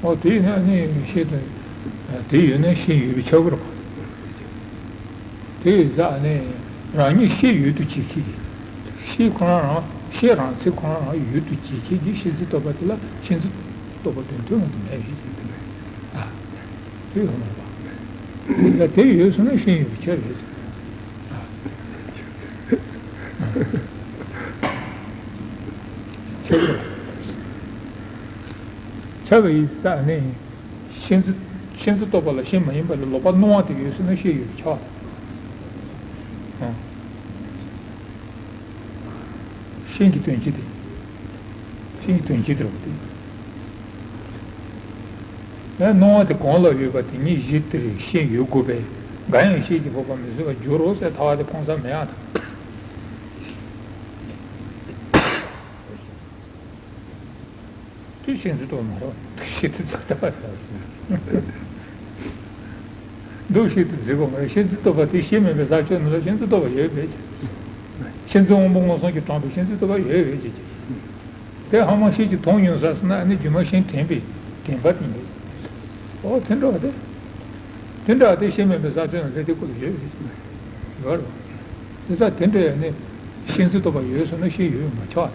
ཨོ་དེ་ཡིན་ན་ནི་ཤེས་དེ་ཡོད་ན་ཤེས་ཡོད་པའི་ཆ་གོ་ར། དེ་ཡི་ཟ་ནས་རང་ཉིད་ཤེས་ཡོད་དུ་བྱེད་ཤེས་ཀྱི། ཤེས་ཁོ་རང་རང་ཤེས་རང་ཚིག་ཁོ་རང་རང་ཡོད་དུ་བྱེད་ཤེས་ཀྱི་ཤེས་འཛིན་རྟོག་པ་དེ་ལ་ཤེས་འཛིན་རྟོག་པ་དོན་མཐུན་མ་དུ་མེད་ཤེས་ཀྱི་འདུག་པས། ཨ། དེ་ཡོད་མ་རེད་པ། ད་དེ་ཡོད་སོང་ན་ཤེས་ཡོད་ཀྱི་ཆ་རེད། ཨ། ཆ་རེད། ཆ་བའི་ས་ནས། ཤེས་འཛིན་ཤེས་འཛིན་རྟོག་པ་ལ་ཤེས་མ་ཡིན་པ་ལ་ལོག་པར་སྣང་བ་དེ་ཡོད་ཟེར་ན་ཤེས་ཡོད་ཆོག་ཨང་། ཤེས་ཀྱི་དོན་སྤྱི་དེ། ཤེས་ཀྱི་དོན་སྤྱི་དེ་རེད་པ་དེ། ཡང་སྣང་བ་དེ་གང་ལ་ཡོད་པ་དེ་ཉིད་གཞི་དེར་ཤེས་ཡོད་དགོས་པས་འགའ་ཡང་ཤེས་ཀྱི་འཕགས་པ་མི་སྲིད་པར་འགྱུར་རོ་ཟེར་ཐལ་བ་དེ་ཁོང་ས་མེད་ཨ་དང་། དེ་ཤེས་འཛིན་རྟོག་པ་མ་རེད་པ། ཤེས་འཛིན་རྟོག་པ་རེད། འདུག་ཤེས་འཛིན་རྫི་གོ་མ་རེད། ཤེས་འཛིན་རྟོག་པ་དེ་ཤེས་མེད་པའི་ས་ཕྱོགས་ནང་ལ་ཤེས་འཛིན་རྟོག་པ་ཡོད་མེད་ཀྱི། ཤེས་འཛིན་དབང་པོ་མངོན་སུམ་གྱིས་དྲངས་པའི་ཤེས་འཛིན་རྟོག་པ་ཡོད་མེད་ཀྱི། དེ་ཧ་མ་ཤེས་ཀྱི་མཐོང་མྱོང་ས་སོང་ན་ཨ་ནི་རྒྱུ་མ་ཤེས་དྲན་པའི་དྲན་པ་དེ་མེད། ཨོ་དེ་འདྲ་བ་དེ། དེ་འདྲ་བ་དེ་ཤེས་མེད་པའི་ས་ཕྱོགས་ནང་ལ་དེ་ཀུན་ཡོད་མེད་ཀྱི། ཡོད་རེད། དེ་ས་དེ་འདྲ་ཡང་ནི་ཤེས་འཛིན་རྟོག་པ་ཡོད་སོང་ན་ཤེས་ཡོད་མ་ཆགས།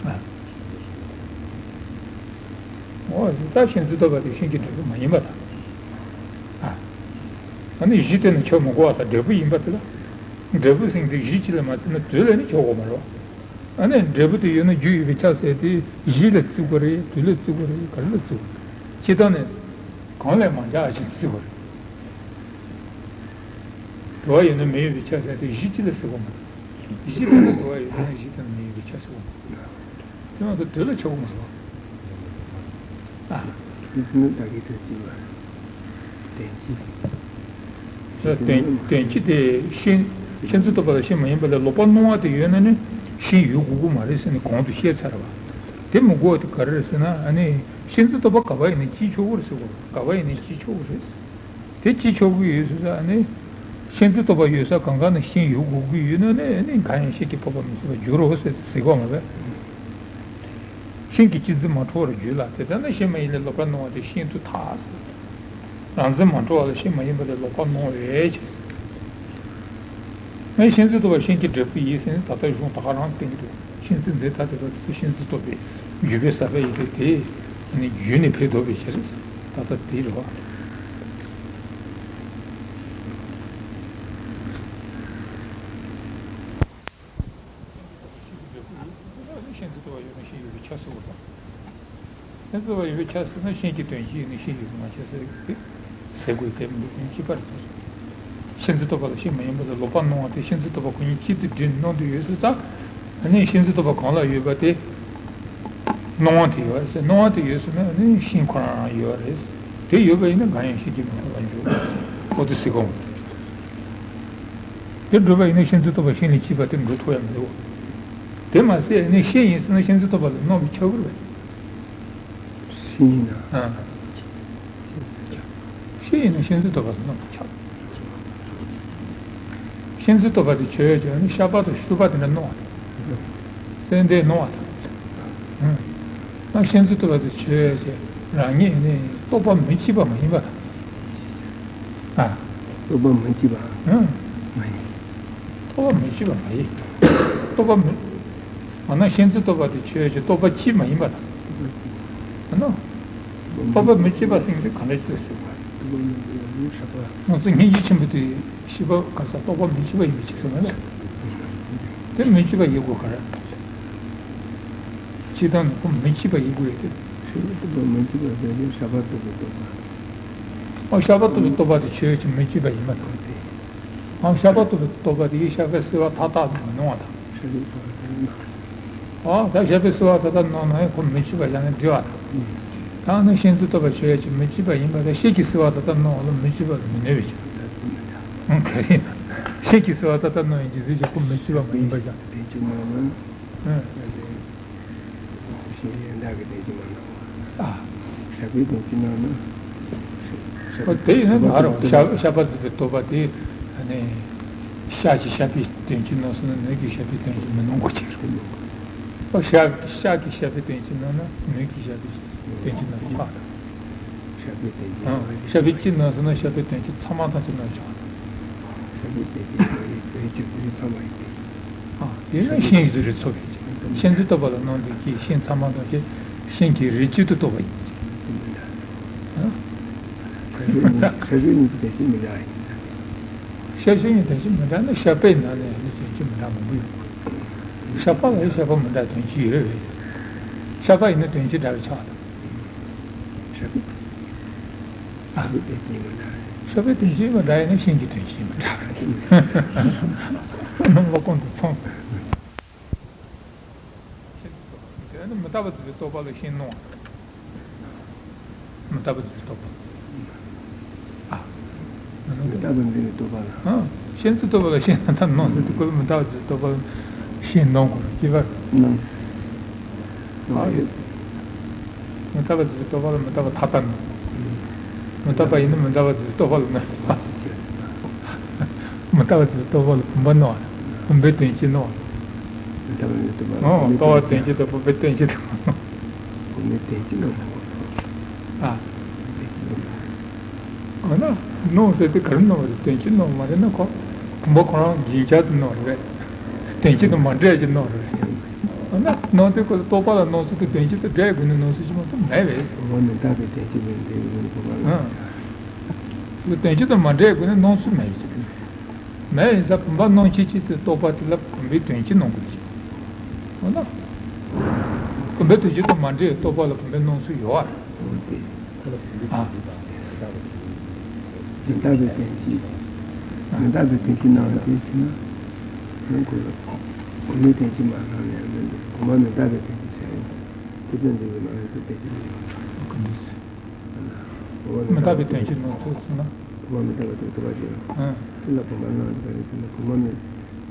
ཨ། འོ་ད་ཤེས་འཛིན་རྟོག་པ་དེ་ཤེས་ཀྱི་འབྲས་བུ་མ་ཡིན་པ་དང་། ཨ། ཨ་ནི་གཞི་དེ་ནི་ཆགས་མི་དགོས་པ་དང་འབྲས་བུ་ཡིན་པ་དེ་ལ། འབྲས་བུ་ཟེར་དེ་གཞི་གཅིག་ལ་མ་བརྩིས་ན་དུས་ལ་ནི་ཆགས་དགོས་མ་རེད། ཨ་ནི་འབྲས་བུ་དེ་ཡོད་ན་རྒྱུ་ཡོད་པའི་ཆ་ཟེར་དེ་གཞི་ལ་བརྩི་དགོས་རེད། དུས་ལ་བརྩི་དགོས་རེད། ག་རེ་ལ་བརྩི་དགོས་རེད། སྤྱིར་བཏང་ནས་གང་ལས་མ་འཇགས་ཤིག་བརྩི་དགོས་རེད། དུ་བ་ཡོད་ན་མེ་ཡོད་པའི་ཆ་ཟེར་དེ་གཞི་གཅིག་ལ་བརྩི་དགོས་མ་རེད། གཞི་དེ་ན་དུ་བ་ཡོད་ན་གཞི་དེ་ན་མེ་ཡོད་པའི་ཆ་བརྩི་དགོས་མ་རེད། དེ་མ་གཏོགས་དུས་ལ་ཆགས་དགོས་མ་རེད། ཨ། དེ་ཚོ་ནི་བདག་གི་དོན་སྤྱི་བ། དོན་སྤྱི། དོན་དོན་སྤྱི་དེ་ཤེས་ཤེས་འཛིན་རྟོག་པ་ལ་ཤེས་མ་ཡིན་པ་ལས་ལོག་པར་སྣང་བ་དེ་ཡོད་ན་ནི་ཤེས་ཡོད་དགོས་ཀྱི་མ་རེད་ཟེར་ནས་གོང་དུ་བཤད་ཚར་བ། དེ་མི་དགོས་པ་དེ་ག་རེ་རེད་ཟེར་ན་ཨ་ནི་ཤེས་འཛིན་རྟོག་པ་ག་པར་ཡིན་ན་སྐྱེ་ཆོག་གི་རེད་ཟེར་གོ། ག་པར་ཡིན་ན་སྐྱེ་ཆོག་གི་རེད། དེ་སྐྱེ་ཆོག་གི་ཡོད་ཟེར་ས་ནི། ཤེས་འཛིན་རྟོག་པ་ཡོད་ས་གང་ག་ན་ཤེས་ཡོད་དགོས་ཀྱི་ཡོད་ན་ནི་ནི་གང་ཡང་ཤེས་ཀྱི་འཕགས་པ་མི་སྲིད་པར་འགྱུར་རོ་ཟེར་ཟེར་གོ་མ་རེད། ཤིང་གི་སྤྱི་རྫི་མ་འཁྲུལ་བར་འགྱུར་ལ་དེ་ལྟར་ན་ཤེས་མ་ཡིན་ལས་ལོག་པར་སྣང་བ་དེ་ཤིན་ཏུ་ཐལ། རང་འཛིན་མ་འཁྲུལ་བ་ལ་ཤེས་མ་ཡིན་པ་ལས་ལོག་པར་སྣང་བའི་ཕྱིར། ངས་ཤེས་འཛིན་རྟོག་པ་ཤིང་གི་འབྲས་བུ་ཡིན་ཟེར་ནས་ད་ལྟ་གཞུང་ད་ག་རང་བསྟན་གྱི་འདུག་ཤིང་རྩི་འཛིན་ཐ་དད་པ་དེ་ཚོ་ཤིང་རྩི་རྟོག་པའི་བརྒྱུད་པའི་ས་པ་ཡིན་པས་དེ་ནི་བརྒྱུད་ནས་འཕེལ་ལྡོག་པའི་ཕྱིར། ད་ལྟ་དེ་རེད་བ། ཤིང་རྩི་རྟོག་པ་ཡོད་ན་ཤིང་ཡོད་པའི་ཆ་ཟེར་བ་དང་། ཤིང་རྩི་རྟོག་པ་ཡོད་པའི་ཆ་ཟེར་ན་ཤིང་གི་དོན་སྤྱི་ཡིན་ན་ཤིང་ཡོད་པའི་མ་ཆགས་ཟེར་གི་ཟེར་དགོས་དེ་མི་འདུག་དོན་སྤྱི་པར་ཟེར། ཤིང་རྩི་རྟོག་པ་ལ་ཤེས་མ་ཡིན་པ་ལས་ལོག་པར་སྣང་བ་དེ་ཤིང་རྩི་རྟོག་པ་ཁོ་ཉིད་གཅིག་ཏུ་སྒྲིལ་སྣང་དུ་ཡོད་ཟེར་ཙང་། ཨ་ནི་ཤིང་རྩི་རྟོག་པ་གང་ལ་ཡོད་པ་དེ། སྣང་བ་དེ་ཡོད་རེད་ཟེར། སྣང་བ་དེ་ཡོད་ཟེར་ན་ཨ་ནི་ཤིང་ཁོ་རང་རང་ཡོད་རེད། དེ་ཡོད་པ་ཡིན་ན་གང་ཡང་ཤེས་ཀྱི་མི་འདུག་པ་འཇུག་ཨོ་དེ་སྲིད་གོ། དེ་འགྲུབ་པ་ཡིན་ན་ཤིང་རྩི་རྟོག་པ་ཤིང་ལས་སྐྱེས་པ་དེ་འགྲུབ་ཐུབ་ཡ་མི་འདུག་དེ་མ་ཟད་ནི་ཤིང་ཡིན་ཟེར་ན་ཤིང་རྩི་རྟོག་པ་ལ་སྣང་བའི་ཆ་གོ་རེད། ཤིང་ཡིན་ན། ཨ། ཤིང་ཡིན་ན་ཤིང་རྩི་རྟོག་པ་ལ་སྣང་བའི་ཆ། ཤིང་རྩི་རྟོག་པ་དེ་ཆོས་ཅན་ནི་ཤ་པགས་དང་ཤུ་པ་དེ་འདྲ་སྣང་བ་དང་། ཙན་དན་སྣང་བ་དང་། ཨ། ཤིང་རྩི་རྟོག་པ་དེ་ཆོས་ཅན་རང་ཉིད་ནི་རྟོག་པ་མི་སྐྱེས་པ་མ་ཡིན་པ་དང་། ཨ། རྟོག་པ་མི་སྐྱེས་པ། ཨ། མ་ཡིན། རྟོག་པ་མི་སྐྱེས་པ་མ་ཡིན། རྟོག་པ་མི། འོ་ན་ཤིང་རྩི་རྟོག་པ་དེ་ཆོས་ཅན་རྟོག་པ་སྐྱེས་མ་ཡིན་པ་དང་། འོ་ན། རྟོག་པ་མི་སྐྱེས་པ་ཟེར་མཁན་དེ་ག་འདྲ་ཅིག་ལ་ཟེར་བ། ང་ཚོ་སྙིང་རྗེ་ཆེན་པོ་དེ་ཤེས་པ་ག་ས་རྟོག་པ་མི་སྐྱེས་པ་ཡིན་པའི་ཕྱིར་ཟེར་བ་ལ། དེ་མི་སྐྱེས་པ་ཡིན་དགོས་ག་རེ། སྤྱིར་བཏང་ནི་ཁོ་མི་སྐྱེས་པ་ཡིན་དགོས་ཡོད་དེ། ཤེས་པ་རྟོག་པ་མི་སྐྱེས་པ་ཟེར་ཏེ་ཤ་པགས་རྟོག་པའི་རྟོག་པ། ཨོ་ཤ་པགས་རྟོག་པའི་རྟོག་པ་དེ་ཆོས་ཅན་མི་སྐྱེས་པ་ཡིན་པ་དང་སྟེ། ཨོ་ཤ་པགས་རྟོག་པའི་རྟོག་པ་དེ་ཡིས་ཤ་པགས་བསིལ་བ་ཐག་ཐག་མི་སྣང་བ་དང་། ཤ་པགས་བསིལ་བ་ཐག་ཐག་མི་སྣང་། ཨོ་ད་ཤ་པགས་བསིལ་བ་ཐག་ཐག་སྣང་ན་ཡང་ཁོ་མི་སྐྱེས་པ་བཞག་ནས་བསྡད་པ་དང་། ད་ནི་ཤིང་རྩི་རྟོག་པ་ཆོས་ཅན་མི་སྐྱེས་པ་ཡིན་པ་དང་ཤིང་གི་བསིལ་བ་ཐག་ཐག་སྣང་བ་ལ་མི་སྐྱེས་པ་ལ་མི་གནོད་པའི་ཕྱིར། ཨང་ག་རེ་ཡིན་ན། ཤེས་ཀྱི་སྲིད་པ་ད་ལྟ་སྣང་བའི་འཇུག་སྲིད་ཀྱི་སྐུ་མི་སྐྱེ་བ་མ་ཡིན་པ་ཀྱང་། དེ་ཅི་མ་ན། ཨ། ཤེས་ཡོན་བདག་གི་དོན་གྱིས་མ་སྣང་བ། ཨ། ཞགས་པའི་དོན་གྱིས་སྣང་ན། ཨོ་དེ་ཡིན་ན་ད་རུང་ཞགས་ཞགས་པ་འཛིན་པའི་རྟོག་པ་དེ་ནི་ཤགས་ཀྱིས་ཞགས་པའི་དོན་གྱིས་སྣང་སོང་ན་ནོར་གྱིས་ཞགས་པའི་དོན་གྱིས་མི་སྣང་གོ་ཅི་རེད། ཨོ་ཤགས་ཤགས་ཀྱིས་ཞགས་པའི་དོན་གྱིས་སྣང་ན་ནོར་གྱིས་ཞགས་པའི་དོན་གྱིས་སྣང་གོ་ཨ། ཞགས་པའི་དོན་གྱིས་ཨ། ཞགས་པའི་དོན་གྱིས་སྣང་སོང་ན་ཞགས་པའི་དོན་གྱིས་ཚང་མ་ཐམས་ཅད་སྣང་ཆོག་ཨ། ཞགས་པའི་དོན་གྱིས་རིགས་གཅིག་རིགས་ཚང་མ་ཡིན་ཏེ། ཨ། དེས་ན་ཤིང་གི་རིགས་ཚོགས་པའི་ཤིང་འཛིན་རྟོག་པ་ལ་སྣང་དུས་ཀྱི་ཤིང་ཚང་མ་དང་ཞེས་ཤིང་གི་རིགས་གཅིག་ཏུ་རྟོགས་པ་ཡིན། ཨ། ཤགས་ཤིང་གཉིས་ཀྱི་དོན་གྱིས་མི་འདྲ་བ་ཡིན། ཤགས་ཤིང་གཉིས་དོན་གྱིས་མི་འདྲ་ན་ཤགས་པའི་ནང་ནས་ནི་དོན་གྱིས་མི་འདྲ་མང་པོ་ཡོད། ཤགས་པ་ལ་ཡང་ཤགས་པ་མི་འདྲ་དོན་གྱིས་ཡོད་རེད། ཤགས་པ་ཡིན་ན་དོན་གྱིས་འདྲ་བའི་ཆགས་དང་། ཤགས་པའི་ཨ། ཤགས་པའི་དོན་གྱིས་མི་འདྲ་བས། ཤགས་པའི་དོན་གྱིས་མི་འདྲ་ཡིན་ན་ཤིང་གི་དོན་གྱིས་མི་འདྲ་བས། སྣང་བ་ཀུན་ཏུ་མཚུངས། དེ་ནི་མི་རྟག་པ་འཛིན་པའི་རྟོག་པ་ལ་ཤིང་སྣང་བ། མི་རྟག་པ་འཛིན་པའི་རྟོག་པ། ཨ། མི་རྟག་པ་འཛིན་པའི་རྟོག་པ་ལ། ཨ། ཤིང་འཛིན་རྟོག་པ་ལ་ཤིང་སྣང་ད་སྣང་ཟེར་དུས་སྐབས་མི་རྟག་པ་འཛིན་པའི་རྟོག་པ་ལ་ཤིང་སྣང་དགོས་རེད་ཅེས་པ། སྣང་། ཨ། མི་རྟག་པ་འཛིན་པའི་རྟོག་པ་ལ་མི་རྟག་པ་མཐའ་དག་སྣང་། མི་རྟག་པ་ཡིན་ན་མི་རྟག་པ་འཛིན་པའི་རྟོག་པ་ལ་སྣང་། མི་རྟག་པ་འཛིན་པའི་རྟོག་པ་ལ་བུམ་པ་སྣང་བ། བུམ་པའི་དོན་གྱིས་སྣང་བ། མི་རྟག་པ་འཛིན་པའི་རྟོག་པ་ལ། ཨོ། རྟོག་པ་དོན་གྱིས་དང་བུམ་པའི་དོན་གྱིས་དང་། བུམ་པའི་དོན་གྱིས་སྣང་བ། ཨ། འོ་ན་སྣང་ཟེར་དེ་ག་རེ་སྣང་བ་རེད། དོན་གྱིས་སྣང་བ་མ་རེད་ན་ཁོ་བུམ་པ་ཁོ་རང་རྒྱུན་ཆགས་དུ་སྣང་བ་རེད། དོན་གྱིས་དང་མ་འདྲེས་ཀྱི་སྣང་བ་རེད། འོ་ན་སྣང་དེ་ཁོ་ལ་རྟོག་པ་ལ་སྣང་ཚུལ་དེ་དོན་གྱིས་དང་འདྲེས་དགོས་ནས་སྣང་ཚུལ་ཅི་མ་གཏོགས་མེད་པས། བུམ་པ་མི་རྟག་པའི་དོན་གྱིས་མིན་ཏེ་བུམ་པ་ལ། ཨ། དོན་གྱིས་དང་མ་འདྲེས་དགོས་ནས་སྣང་ཚུལ་མེད་ཀྱི། མེད་ཡིན་ས་བུམ་པ་སྣང་བྱེད་ཅིག་ཏུ་རྟོག་པ་དེ་ལ་བུམ་པའི་དོན་གྱིས་སྣང་དགོས་ཀྱི། འོ་ན། བུམ་པའི་དོན་གྱིས་དང་མ་འདྲེས་རྟོག་པ་ལ་བུམ་པའི་སྣང་ཚུལ་ཡོད་རེད། ཨ། མི་རྟག་པའི་དོན་གྱིས། མི་རྟག་པའི་དོན་གྱིས་སྣང་བ་དེ་ཕྱིན་ན། ཡང་ཁོ་ལ། བུམ་པའི་དོན་གྱིས་མ་སྣང་ནས་མི་འདུག་བུམ་པ་མི་རྟག་པའི་དོན་གྱིས་བྱས་ཡོད། དེ་དོན་འདི་ཡོད་མ་རེད་དེ་དོན་གྱིས་མི་ཡོང་། མི་རྟག་པའི་དོན་གྱིས་སྣང་ཚུལ་ཟེར་ན། བུམ་པ་མི་རྟག་པ་དེ་རྟོག་པ་ཅན། ཨ། དེ་ལ་བུམ་པ་སྣང་དགོས་རེད་ཟེར་ན་བུམ་པ་མི།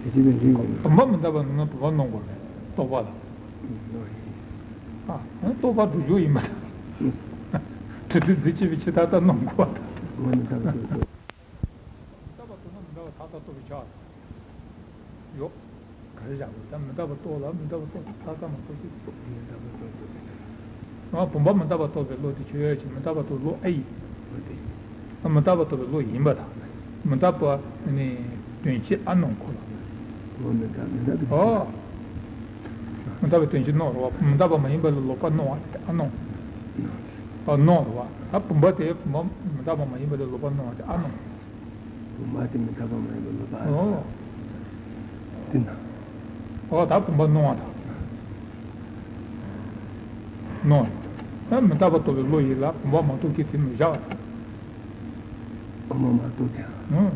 དེ་ཅི་ལ་འཇུག་དགོས་ན། བུམ་པ་མི་རྟག་པ་སྣང་ན་བུམ་པ་སྣང་དགོས་རེད་རྟོག་པ་ལ། ཨ། རྟོག་པ་སྒྲུབ་རྒྱུ་ཡིན་པ་དང་། དེ་དུས་རྫས་གཅིག་པའི་ཕྱི་ཐག་ལྟར་སྣང་དགོས་པ་དང་། བུམ་པ་མི་རྟག་པ་དེ་རྟོག་མི་རྟག་པ་རྟོགས་ན་མི་རྟག་པ་ཐག་ཐག་རྟོགས་པའི་ཆ་ཡོད། ག་རེ་བཞག་དགོས་ད་མི་རྟག་པ་རྟོགས་ལ་མི་རྟག་པ་རྟོགས་ཐག་ཐག་མ་རྟོགས་ཀྱི། མི་རྟག་པ་རྟོགས་རྟོགས་པའི་ཆ། ཨ། བུམ་པ་མི་རྟག་པ་རྟོགས་པའི་བློ་དེ་ཆོས་ཅན། མི་རྟག་པ་རྟོགས་བློ་ཨེ་ཡིན། བློ་དེ། ཨ། མི་རྟག་པ་རྟོགས་པའི་བློ་ཡིན་པ་དང་། མི་རྟག་པ་ནི་དོན་གྱིས་ཨ་སྣང་ཁོ་ལ། བུམ་པ་མི་རྟག་མི་རྟག་པའི། ཨོ། མི་རྟག་པའི་དོན་གྱིས་སྣང་རེད་བ། མི་རྟག་པ་མ་ཡིན་པ་ལ་ལོག་པ་སྣང་བ་དེ་ཨ་སྣང་། ཨ་སྣང་རེད་བ། ད་བུམ་པ་དེ་བུམ་པ་མི་རྟག་པ་མ་ཡིན་པ་ལ་ལོག་པ་སྣང་བ་དེ་ཨ་སྣང་། བུམ་པ་དེ་མི་རྟག་པ་མ་ཡིན་པ་ལོག་པ་ཨ་སྣང་། ཨོ། དེ་ན། ཨོ་ད་བུམ་པ་སྣང་བ་དང་། སྣང་། ད་མི་རྟག་པ་རྟོགས་པའི་བློ་ཡིན་ལ་བུམ་པ་མ་རྟོགས་ཀྱི་དེ་མི་བཞག་པ་དང་། བུམ་པ་མ་རྟོགས་ཀྱང་། ཨང་།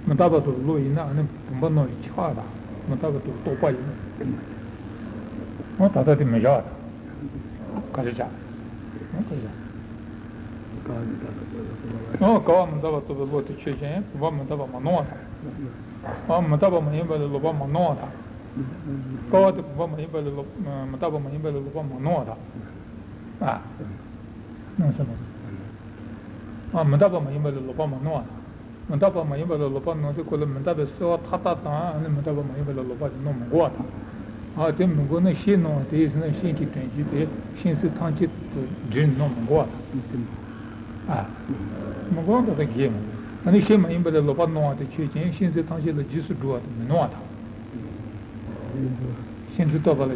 མི་རྟག་པ་རྟོགས་པའི་བློ་ཡིན་ན་ཨ་ནི་བུམ་པ་སྣང་བའི་ཆགས་དང་མི་རྟག་པ་རྟོགས་པའི་རྟོག་པ་ཡིན། ཨང་། ད་ལྟ་དེ་མི་བཞག་པ་དང་། ག་རེ་བྱ། ཨང་། ག་རེ་བྱ། ཀ་བ་མི་རྟག་པ་རྟོགས་པའི་བློ་དེ་ཆོས་ཅན། བུམ་པ་མི་རྟག་པ་མ་སྣང་བ་དང་། ཨང་། མི་རྟག་པ་མ་ཡིན་པ་ལ་ལོག་པ་མ་སྣང་བ་དང་། ཀ་བ་དེ་བུམ་པ་མ་ཡིན་པ་ལ་ལོག་མི་རྟག་པ་མ་ཡིན་པ་ལ་ལོག་པ་མ་སྣང་བ་དང་། ཨ། སྣང་ས་མ། ཨ། མི་རྟག་པ་མ་ཡིན་པ་ལ་ལོག་པ་མ་སྣང་བ་དང་། མི་རྟག་པ་མ་ཡིན་པ་ལ་ལོག་པ་སྣང་དུས་ཁོ་ལ་མི་རྟག་པའི་སེལ་བ་མཐའ་དག་དང་ཨ་ནི་མི་རྟག་པ་མ་ཡིན་པ་ལ་ལོག་པ་དེ་སྣང་མི་དགོས་པ་དང་། ཨ། དེ་མི་དགོས་ན་ཤིང་སྣང་བ་དེ་ཡིན་ཟེར་ན་ཤིང་གི་དོན་གྱིས་དེ་ཤིང་ཚིག་ཐམས་ཅད་དུ་སྒྲིལ་ནས་སྣང་མི་དགོས་པ་དང་། ཨ། མི་དགོས་ན་ད་ལྟ་གས་མ། ཨ་ནི་ཤིང་མ་ཡིན་པ་ལ་ལོག་པ་སྣང་བ་དེ་ཆོས་ཅན། ཤིང་ཚིག་ཐམས་ཅད་ལ་རྗེས་སུ་འགྲོ་བ་དེ་མི་སྣང་བ་དང་། ཤིང་ཚིག་རྟོག་པ་ལ་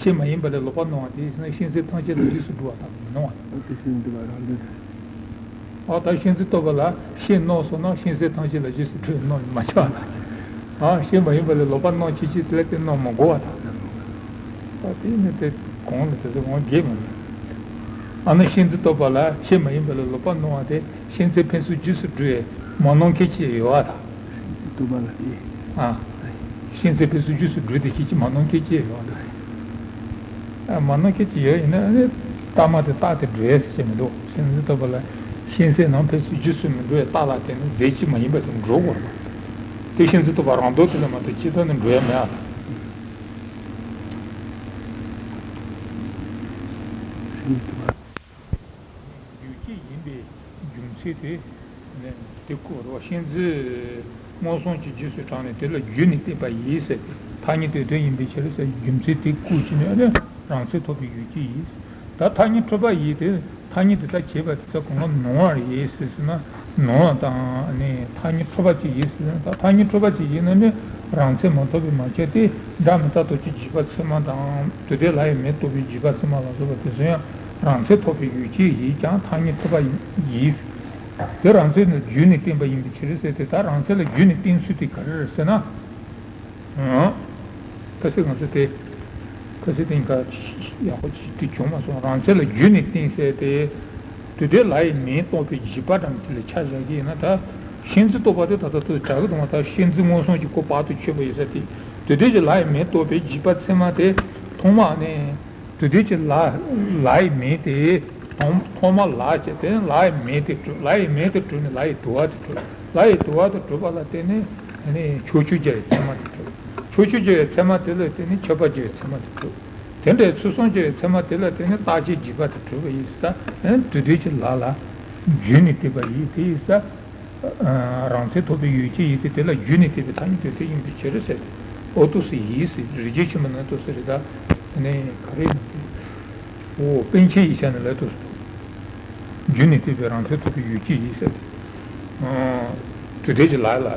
ཤིང་མ་ཡིན་པ་ལ་ལོག་པ་སྣང་བ་དེ་ཡིན་ན་ཤིང་ཚིག་ཐམས་ཅད་ལ་རྗེས་སུ་འགྲོ་བ་དང་མི་སྣང་བ་དང་། དེ་ཤིང་འདུལ་བ་རང་འདུལ་དང་། ཨོ་ད་ཤིང་ཚིག་རྟོག་པ་ལ་ཤིང་སྣང་སོང་ན་ཤིང་ཚིག་ཐམས་ཅད་ལ་རྗེས་སུ་འགྲོ་བའི་སྣང་བ་མ་ཆགས་ལ། ཨ། ཤིང་མ་ཡིན་པ་ལ་ལོག་པ་སྣང་བྱེད་ཅིག་དེ་ལ་དེ་སྣང་མི་དགོས་པ་དང་། ཨ། དེ་ནི་དེ་གོང་ལ་དེ་ཚོ་འོང་གས་མ་རེད། ཨ་ནི་ཤིང་ཚིག་རྟོག་པ་ལ་ཤིང་མ་ཡིན་པ་ལ་ལོག་པ་སྣང་བ་དེ། ཤིང་ཚིག་ཕན་ཚུན་རྗེས་སུ་འགྲོ་བའི་མ་སྣང་མཁན་ཅིག་ཡོད་པ་དང་། རྟོག་པ་ལ་དེ། ཨ། ཤིང་ཚིག་ཕན་ཚུན་རྗེས་སུ་འགྲོ་དེ་ཅིག་ཅིག་མ་སྣང་མཁན་ཅིག་ཡོད་པ་དང་། ཨ། མ་སྣང་མཁན་ཅིག་ཡོད་ཡིན་ན་ཨ་ནི་རྟགས་མ་དེ་རྟགས་དེ་འགྲོ་ཡས་ཟེར་གྱི་མི་འདུག་ཤིང་ཚིག་རྟོག་པ་ལ་ཤིང་ཚིག་ནང་ཕན་ཚུན་རྗེས་སུ་མི་འགྲོ་བའི་རྟགས་ལ་བརྟེན་ནས་རྫས་གཅིག་མ་ཡིན་པ་དེ་འགྲོ་དགོས་པ། དེ་ཤེས་འཛིན་རྟོག་པ་རང་ལྡོག་དེ་ལ་མ་གཏོགས་སྤྱི་ལྡོག་ནི་འགྲོ་ཡ་མེད་ཨ། རྒྱུ་ཅན་ཡིན་པའི་རྒྱུ་མཚན་དེ་ནི་དེ་ཀོ་རོ་ཤེས་འཛིན་མངོན་སུམ་གྱི་རྗེས་སུ་འབྲངས་ནས་དེ་ལ་རྒྱུ་ནི་བརྟེན་པ་ཡིན་ཟེར་ཏེ་ཐ་སྙད་དོན་མཐུན་ཡིན་པའི་ཕྱིར་ཟེར་རྒྱུ་མཚན་དེ་ཀོ་ཅི་ནས་ནི་རང་མཚན་ཐོབ་པའི་རྒྱུ་ཅན་ཡིན། ད་ཐ་སྙད་འཁྲུལ་པ་ཡིན་ཏེ། ཐ་སྙད་དེ་དག་བྱས་པ་དེ་ཚོ་གང་ག་ནོར་བ་ཡིན་ཟེར་ཟེར་ན་ནོར་བ་དང་ནི་ཐ་སྙད་འཁྲུལ་པ་ཅིག་ཡིན་ཟེར་ན་ད་ཐ་སྙད་འཁྲུལ་པ་ཅིག་ཡིན་ན་ནི་རང་མཚན་མ་ཐོབ་པས་མ་ཁྱབ་སྟེ་སྒྲ་མི་རྟག་རྡོ་རྗེ་འཇིགས་པ་མཚན་མ་དང་དུ་ལྡན་ལྷ་ཡི་མིང་རྟོགས་པའི་འཇིགས་པ་མཚན་མ་ལ་སོགས་པ་དེ་ཚོ་ཡང་རང་མཚན་ཐོབ་པའི་ཡུལ་ཅན་ཡིན་ཀྱང་ཐ་སྙད་འཁྲུལ་པ་ཡིན། དེ་རང་མཚན་ནི་རྒྱུ་ནི་བརྟེན་པ་ཡིན་པའི་ཕྱིར་ཟེར་ཏེ་ད་རང་མཚན་ལ་རྒྱུ་ནི་བརྟེན་ཚུལ་དེ་ག་རེ་རེད་ཟེར་ན། ཁ་སང་ང་ཚོ་དེ། ཁ་སང་དེ་ཡག་པོ་ཅིག་དེ་བྱུང་མ་སོང་རང་མཚན་ལ་རྒྱུ་ནི་བརྟེན་ཟེར་ཏེ། དུ་ལྡན་ལྷ་ཡི་མིང་རྟོགས་པའི་འཇིགས་པ་འདྲ་མི་དེ་ལ་ཆ་བཞག་གི་ཡིན་ན་ད། ཤེས་འཛིན་རྟོག་པ་དེ་ད་ལྟ་དུ་བྱ་གི་འདུག་མ་ད་ཤེས་འཛིན་མངོན་སུམ་གྱི་གོ་བར་དུ་ཆོད་པ་ཡིན་ས་དེ། དུ་ལྡན་གྱི་ལྷ་ཡི་མིང་རྟོགས་པའི་འཇིགས་པ་མཚན་མ་དེ་ཐོག་མ་ནས། དུ་ལྡན་གྱི་ལྷ་ལྷ་ཡི་མིང་དེ་ཐོག་ཐོག་མ་ལ་བྱས་ཏེ་ལྷ་ཡི་མིང་དེ་གྲུབ་ལྷ་ཡི་མིང་དེ་གྲུབ་ནས་ལྷ་ཡི་དུ་བ་དེ་གྲུབ་ལྷ་ཡི་དུ་བ་དེ་གྲུབ་པ་ལ་བརྟེན་ནས་ནི་ཕྱོགས་ཆོས་བརྒྱད་ཡི་མཚན་མ་དེ་གྲུབ། ཕྱོགས་ཆོས་བརྒྱད་ཡི་མཚན་མ་དེ་ལ་བརྟེན་ནས་ཁྱབ་པ་བརྒྱད་ཡི་མཚན་མ་དེ་གྲུབ། དེ་འདྲའི་ཚུལ་གསུམ་བརྒྱད་ཡི་མཚན་མ་དེ་ལ་བརྟེན་ནས་རྟག་ཆད་འཇིགས་པ་དེ་གྲུབ་པ་ཡིན་ས། དུ་ལྡན་གྱི་ལྷ་ལ་རྒྱུ་ནི་བརྟེན་པ་ཡིན་དེ་ཡིན་ས། རང་མཚན་ཐོབ་པའི་ཡུལ་ཅན་ཡིན་ཏེ་དེ་ལ་རྒྱུ་ནི་བརྟེན་པའི་ཐ་སྙད་དོན་མཐུན་ཡིན་པའི་ཕྱིར་ཟེར་ཏེ། ཨོ་ཏོ་སི་ཡིས་ཟེར་རིགས་རྒྱུད་ཆེན་པོ་ནང་ཏོ་སི་རེད་ད། ནས་ག་རེ་ཡིན་ཏེ། ཨོ་པཎ་ཆེན་ཡིག་ཆ་ནས་ལ་ཏོ་སི་ཏོ། རྒྱུ་ནི་བརྟེན་པའི་རང་མཚན་ཐོབ་པའི་ཡུལ་ཅན་ཡིན་ཟེར་ཏེ། དུ་ལྡན་གྱི་ལྷ་ལ་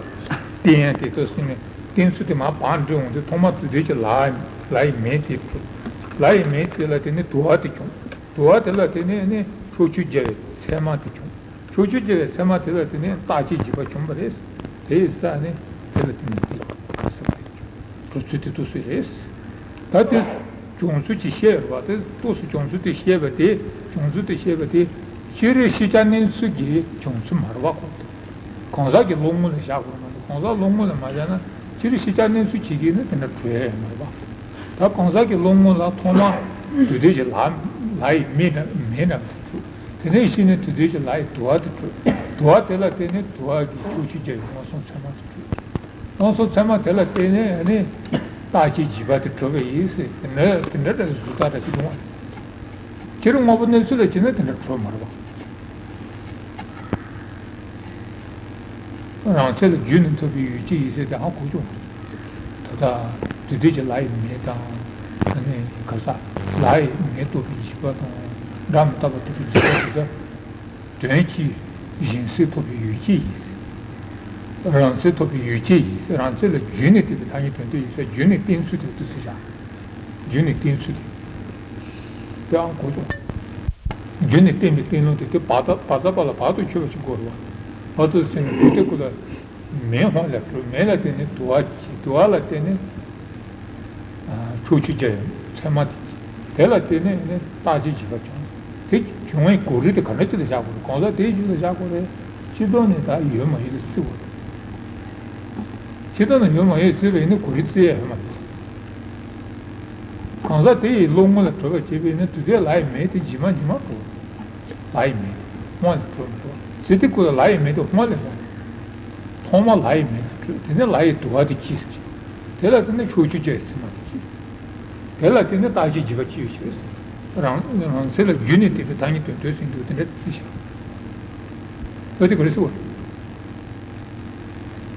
བརྟེན་ཡང་དེ་ཏོ་སི་ནས་བརྟེན་ཚུལ་དེ་མར་བར་འགྲེལ་འོང་དུས་ཐོག་མར་དུ་ལྡན་གྱི་ལྷ་ལྷ་ཡི་མིང་དེ་གྲུབ། ལྷ་ཡི་མིང་དེ་ལ་བརྟེན་ནས་དུ་བ་དེ་བྱུང་། དུ་བ་དེ་ལ་བརྟེན་ནས་ནི་ཕྱོགས་ཆོས་བརྒྱད་པའི་མཚན་མ་དེ་བྱུང་། ཕྱོགས་ཆོས་བརྒྱད་པའི་མཚན་མ་དེ་ལ་བརྟེན་ནས་རྟག་ཆད་འཇིགས་པ་བྱུང་བ་རེད། དེ་ཡི་ས་ནི་དེ་ལ་བརྟེན་ནས་དེ་ག་ས་བར་གྲུབ་ཚུལ་དེ་ཏོག་ཙམ་རེད། ད་དེ་བྱུང་ཚུལ་གྱི་བཤད་པ་དེ་ཏོག་ཙམ་བྱུང་ཚུལ་དེ་བཤད་པ་དེ་བྱུང་ཚུལ་དེ་བཤད་པ་དེ་སྤྱིར་ཤེས་བྱ་གནས་ཚུལ་གྱི་བྱུང་ཚུལ་མ་རེད་བ་གོ། གང་ཟག་གི་བློ་ངོ་ལ་བཞག་དགོས་མ་གཏོགས་གང་ཟག་བློ་ངོ་ལ་མ་བཞག་ན་སྤྱིར་ཤེས་བྱ་གནས་ཚུལ་བྱེད་ཀྱི་ནི་དེ་འདྲ་གྲུབ་ཡ་ཡོད་མ་རེད་བ། ད་གང་ཟག་གི་བློ་ངོ་ལ་ཐོག་མར་དུ་ལྡན་གྱི་ལྷ་ལྷ་ཡི་མིང་དང་མིང་དང་དེ་ནས་གཞི་ནས་དུ་ལྡན་གྱི་ལྷ་ཡི་དུ་བ་དེ་གྲུབ། དུ་བ་དེ་ལ་བརྟེན་ནས་དུ་བ་གི་ཕྱོགས་ཆོས་བརྒྱད་ཡི་མངོན་སུམ་ཚད་མ་དེ་གྲུབ། མངོན་སུམ་ཚད་མ་དེ་ལ་བརྟེན་ནས་ནི་རྟག་ཆད་འཇིགས་པ་དེ་གྲུབ་པ་ཡིན་ཟེར་དེ་འདྲ་དེ་འདྲ་འདྲ་བཟོ་ལྟ་འདྲ་ཞིག་ཡོང་བ་རེད། སྤྱིར་དངོས་པོ་གནས་ཚུལ་ལ་བྱས་ན་དེ་འདྲ་གྲུབ་མ་རེད་བ། རང་མཚན་ལ་རྒྱུ་ནི་ཐོབ་པའི་ཡུལ་ཅན་ཡིན་ཟེར་དེ་ཧ་གོ་བྱུང་། ད་ལྟ་དུ་ལྡན་གྱི་ལྷ་ཡི་མིང་དང་། ཨ་ནི་ག་ས་ལྷ་ཡི་མིང་རྟོགས་པའི་འཇིགས་པ་དང་སྒྲ་མི་རྟག་པ་རྟོགས་པའི་འཇིགས་པ་དེ་དག་དོན་གྱི་གཞན་སེལ་ཐོབ་པའི་ཡུལ་ཅན་ཡིན། རང་མཚན་ཐོབ་པའི་ཡུལ་ཅན་ཡིན། རང་མཚན་ལ་རྒྱུ་ནི་བརྟེན་པའི་ཐ་སྙད་དོན་མཐུན་ཡིན་ཟེར་རྒྱུ་ནི་བརྟེན་ཚུལ་དེ་ཏོག་ཙམ་བཞག་རྒྱུ་ནི་བརྟེན་ཚུལ་དེ། དེའང་གོ་ཆོག་རྒྱུ་ནི་བརྟེན་པའི་བརྟེན་ལུགས་དེ་དེ་བ་ད་བ་ཛ་པ་ལ་བར་དུ་ཆོད་པ་ཞིག་དགོས་རེད་བ། བར་དུ་ཟེར་ནས་རྒྱུ་དེ་ཀུན་ལ་མེ་སྔོན་ལ་གྲུབ། མེ་ལ་བརྟེན་ནས་དུ་བ་སྐྱེས། དུ་བ་ལ་བརྟེན་ནས་ཕྱོགས་ཆོས་བརྒྱད་མཚན་མ་དེ་སྐྱེས། དེ་ལ་བརྟེན་ནས་ནི་རྟག་ཆད་འཇིགས་པ་བྱུང་། དེ་བྱུང་བའི་གོ་རིམ་དེ་ག་འདྲ་ཅིག་ལ་བཞག་དགོས་རེད། གང་ཟག་དེའི་རྒྱུད་ལ་བཞག་དགོས་རེད། སྤྱི་ལྡོག་ནས་ད་ཡོད་མ་ཡོད་དེ་བརྩི་དགོས་རེད། སྤྱི་ལྡོག་ནས་ཡོད་མ་ཡོད་བརྩིས་པ་ཡིན་ན་གོ་རིམ་བརྩི་ཡ་ཡོད་མ་རེད། གང་ཟག་དེ་ཡི་བློ་ངོ་ལ་གྲུབ་པར་བྱེད་པས་ནི་དུ་ལྡན་ལྷ་ཡི་མིང་དེ་ཇི་མ་ཇི་མ་གྲུབ། ལྷ་ཡི་མིང་དེ་སྔོན་ལ་གྲུབ་མི་འདུག་ཚེ་འདི་ཀུན་ལ་ལྷ་ཡི་མིང་དེ་སྔོན་ལ་ཡོད་རེད། ཐོག་མར་ལྷ་ཡི་མིང་དེ་གྲུབ། དེ་ནས་ལྷ་ཡི་དུ་བ་དེ་སྐྱེས་ཟེར། དེ་ལ་བརྟེན་ནས་ཕྱོགས་ཆོས་བརྒྱད་ཡི་མཚན་མ་དེ་སྐྱེས། དེ་ལ་བརྟེན་ནས་རྟག་ཆད་འཇིགས་པ་སྐྱེ་བའི་ཕྱིར། རང་རང་མཚན་ལ་རྒྱུ་ནི་བརྟེན་པའི་ཐ་སྙད་དོན་མཐུན་ཟེར་འདུག་དེ་འདྲ་བརྩི་བཞག་འོ་དེ་ག་རེ་ཟེར་བ།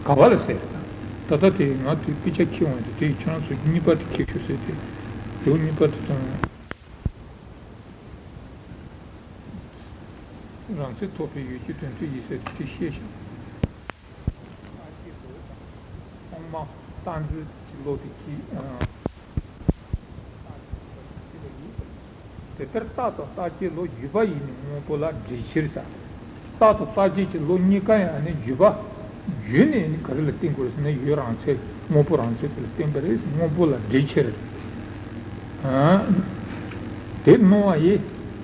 ག་བ་ལ་ཟེར། ད་ལྟ་དེ་ང་དེ་དཔེ་ཆ་ཁྱེར་འོང་དུས་དེ་ཁྱེད་རང་ཚོ་གཉིས་པ་དེ་ཁྱེར་ཤོག་ཟེར་ཏེ། དེའུ་གཉིས་པ་དེ་དང་། རང་མཚན་ཐོབ་པའི་ཡུལ་གྱི་དོན་མཐུན་ཡིན་ཟེར་ཏེ་དེ་བཤད་ཤག་རྟག་གཅིག་ལོ་དང་། ཐོག་མ་རྟག་འཛིན་གྱི་བློ་དེ་གིས། དེ་ལྟར་རྟག་དང་རྟག་གཅིག་བློ་བརྒྱུད་པ་ཡིས་ནི་དངོས་པོ་ལ་འགྲེལ་ཕྱིར་ཟེར། རྟག་དང་རྟག་གཅིག་གི་བློ་གཉིས་ཀ་ཡང་ནི་བརྒྱུད་པ། བརྒྱུད་ནས་ནི་ག་རེ་ལ་བརྟེན་དགོས་ཟེར་ན་ཡུལ་རང་མཚན་དངོས་པོ་རང་མཚན་དེ་ལ་བརྟེན་པ་རེད། དངོས་པོ་ལ་འགྲེལ་ཕྱིར། དེ་སྣང་བ་ཡིས་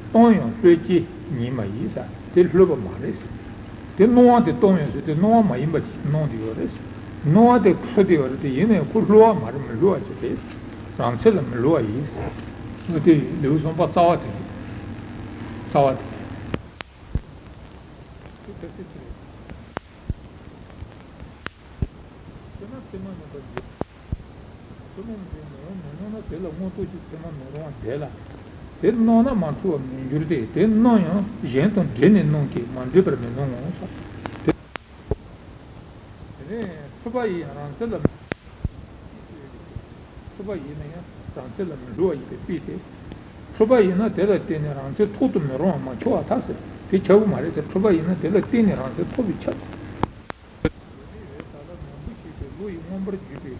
སྟོང་ཡང་ལྷོད་ཀྱི་ཉིད་མ་ཡིན་ཟེར། དེ་ལྷོད་པ་མ་རེད་ཟེར། དེ་སྣང་བ་དེ་སྟོང་ཡང་ཟེར་དེ་སྣང་བ་མ་ཡིན་པ་ཅིག་སྣང་དེ་ཡོད་རེད་ཟེར། སྣང་བ་དེ་ལྷོད་དེ་ཡོད་རེད་དེ་ཡིན་ནའི་ཁོ་ལྷོད་པ་མ་རེད། མི་ལྷོད་པ་ཅིག་རེད། རང་མཚན་ལ་མི་སླུ་བ་ཡིན། འོ་དེ་ལེའུ་གསུམ་པ་རྩ་བ་དེ་རེད། རྩ་བ་དེ། དེ་ལྟར་ཚིག་དེ་རེད། ཚད་མ་མེད་པར་འགྱུར། ཚད་མ་མེད་པར་མེད་རུང་མི་སྣང་ན་དེ་ལ་མངོན་རྟོགས་ཀྱི་ཚད་མ་མེད་རུང་བ་འདོད་ལ། དེ་སྣང་ན་མ་འཁྲུལ་བར་མི་འགྱུར་ཏེ། དེ་སྣང་ཡང་གཞན་དང་འདྲེས་ནས་སྣང་སྐད་མ་འདྲེས་པར་མི་སྣང་ངོ་། དེ་ནས་འཁྲུལ་པ་ཡིན་ཡང་རང་ཚད་ལ་མི། འཁྲུལ་པ་ཡིན་ན་ཡང་རང་ཚད་ལ་མི་འཁྲུལ་བ་ཡིན་པའི་དཔེ་སྟེ། འཁྲུལ་པ་ཡིན་ན་དེ་ལ་བརྟེན་ནས་རང་ཚད་རྟོགས་ཏུ་མི་རུང་བ་མ་ཁྱབ་པར་ཐལ་ཟེར། དེ་ཁྱབ་ཀྱི་མ་རེད་ཟེར། འཁྲུལ་པ་ཡིན་ན་དེ་ལ་བརྟེན་ནས་རང་ཚད་རྟོགས་པས་ཁྱབ། ལོ་ནི་ཡོད་ད་ལ་ནོར་བུ་ཞིག་སྟེ་ལོ་ཡི་མངོན་པར་བརྗོད་པའི་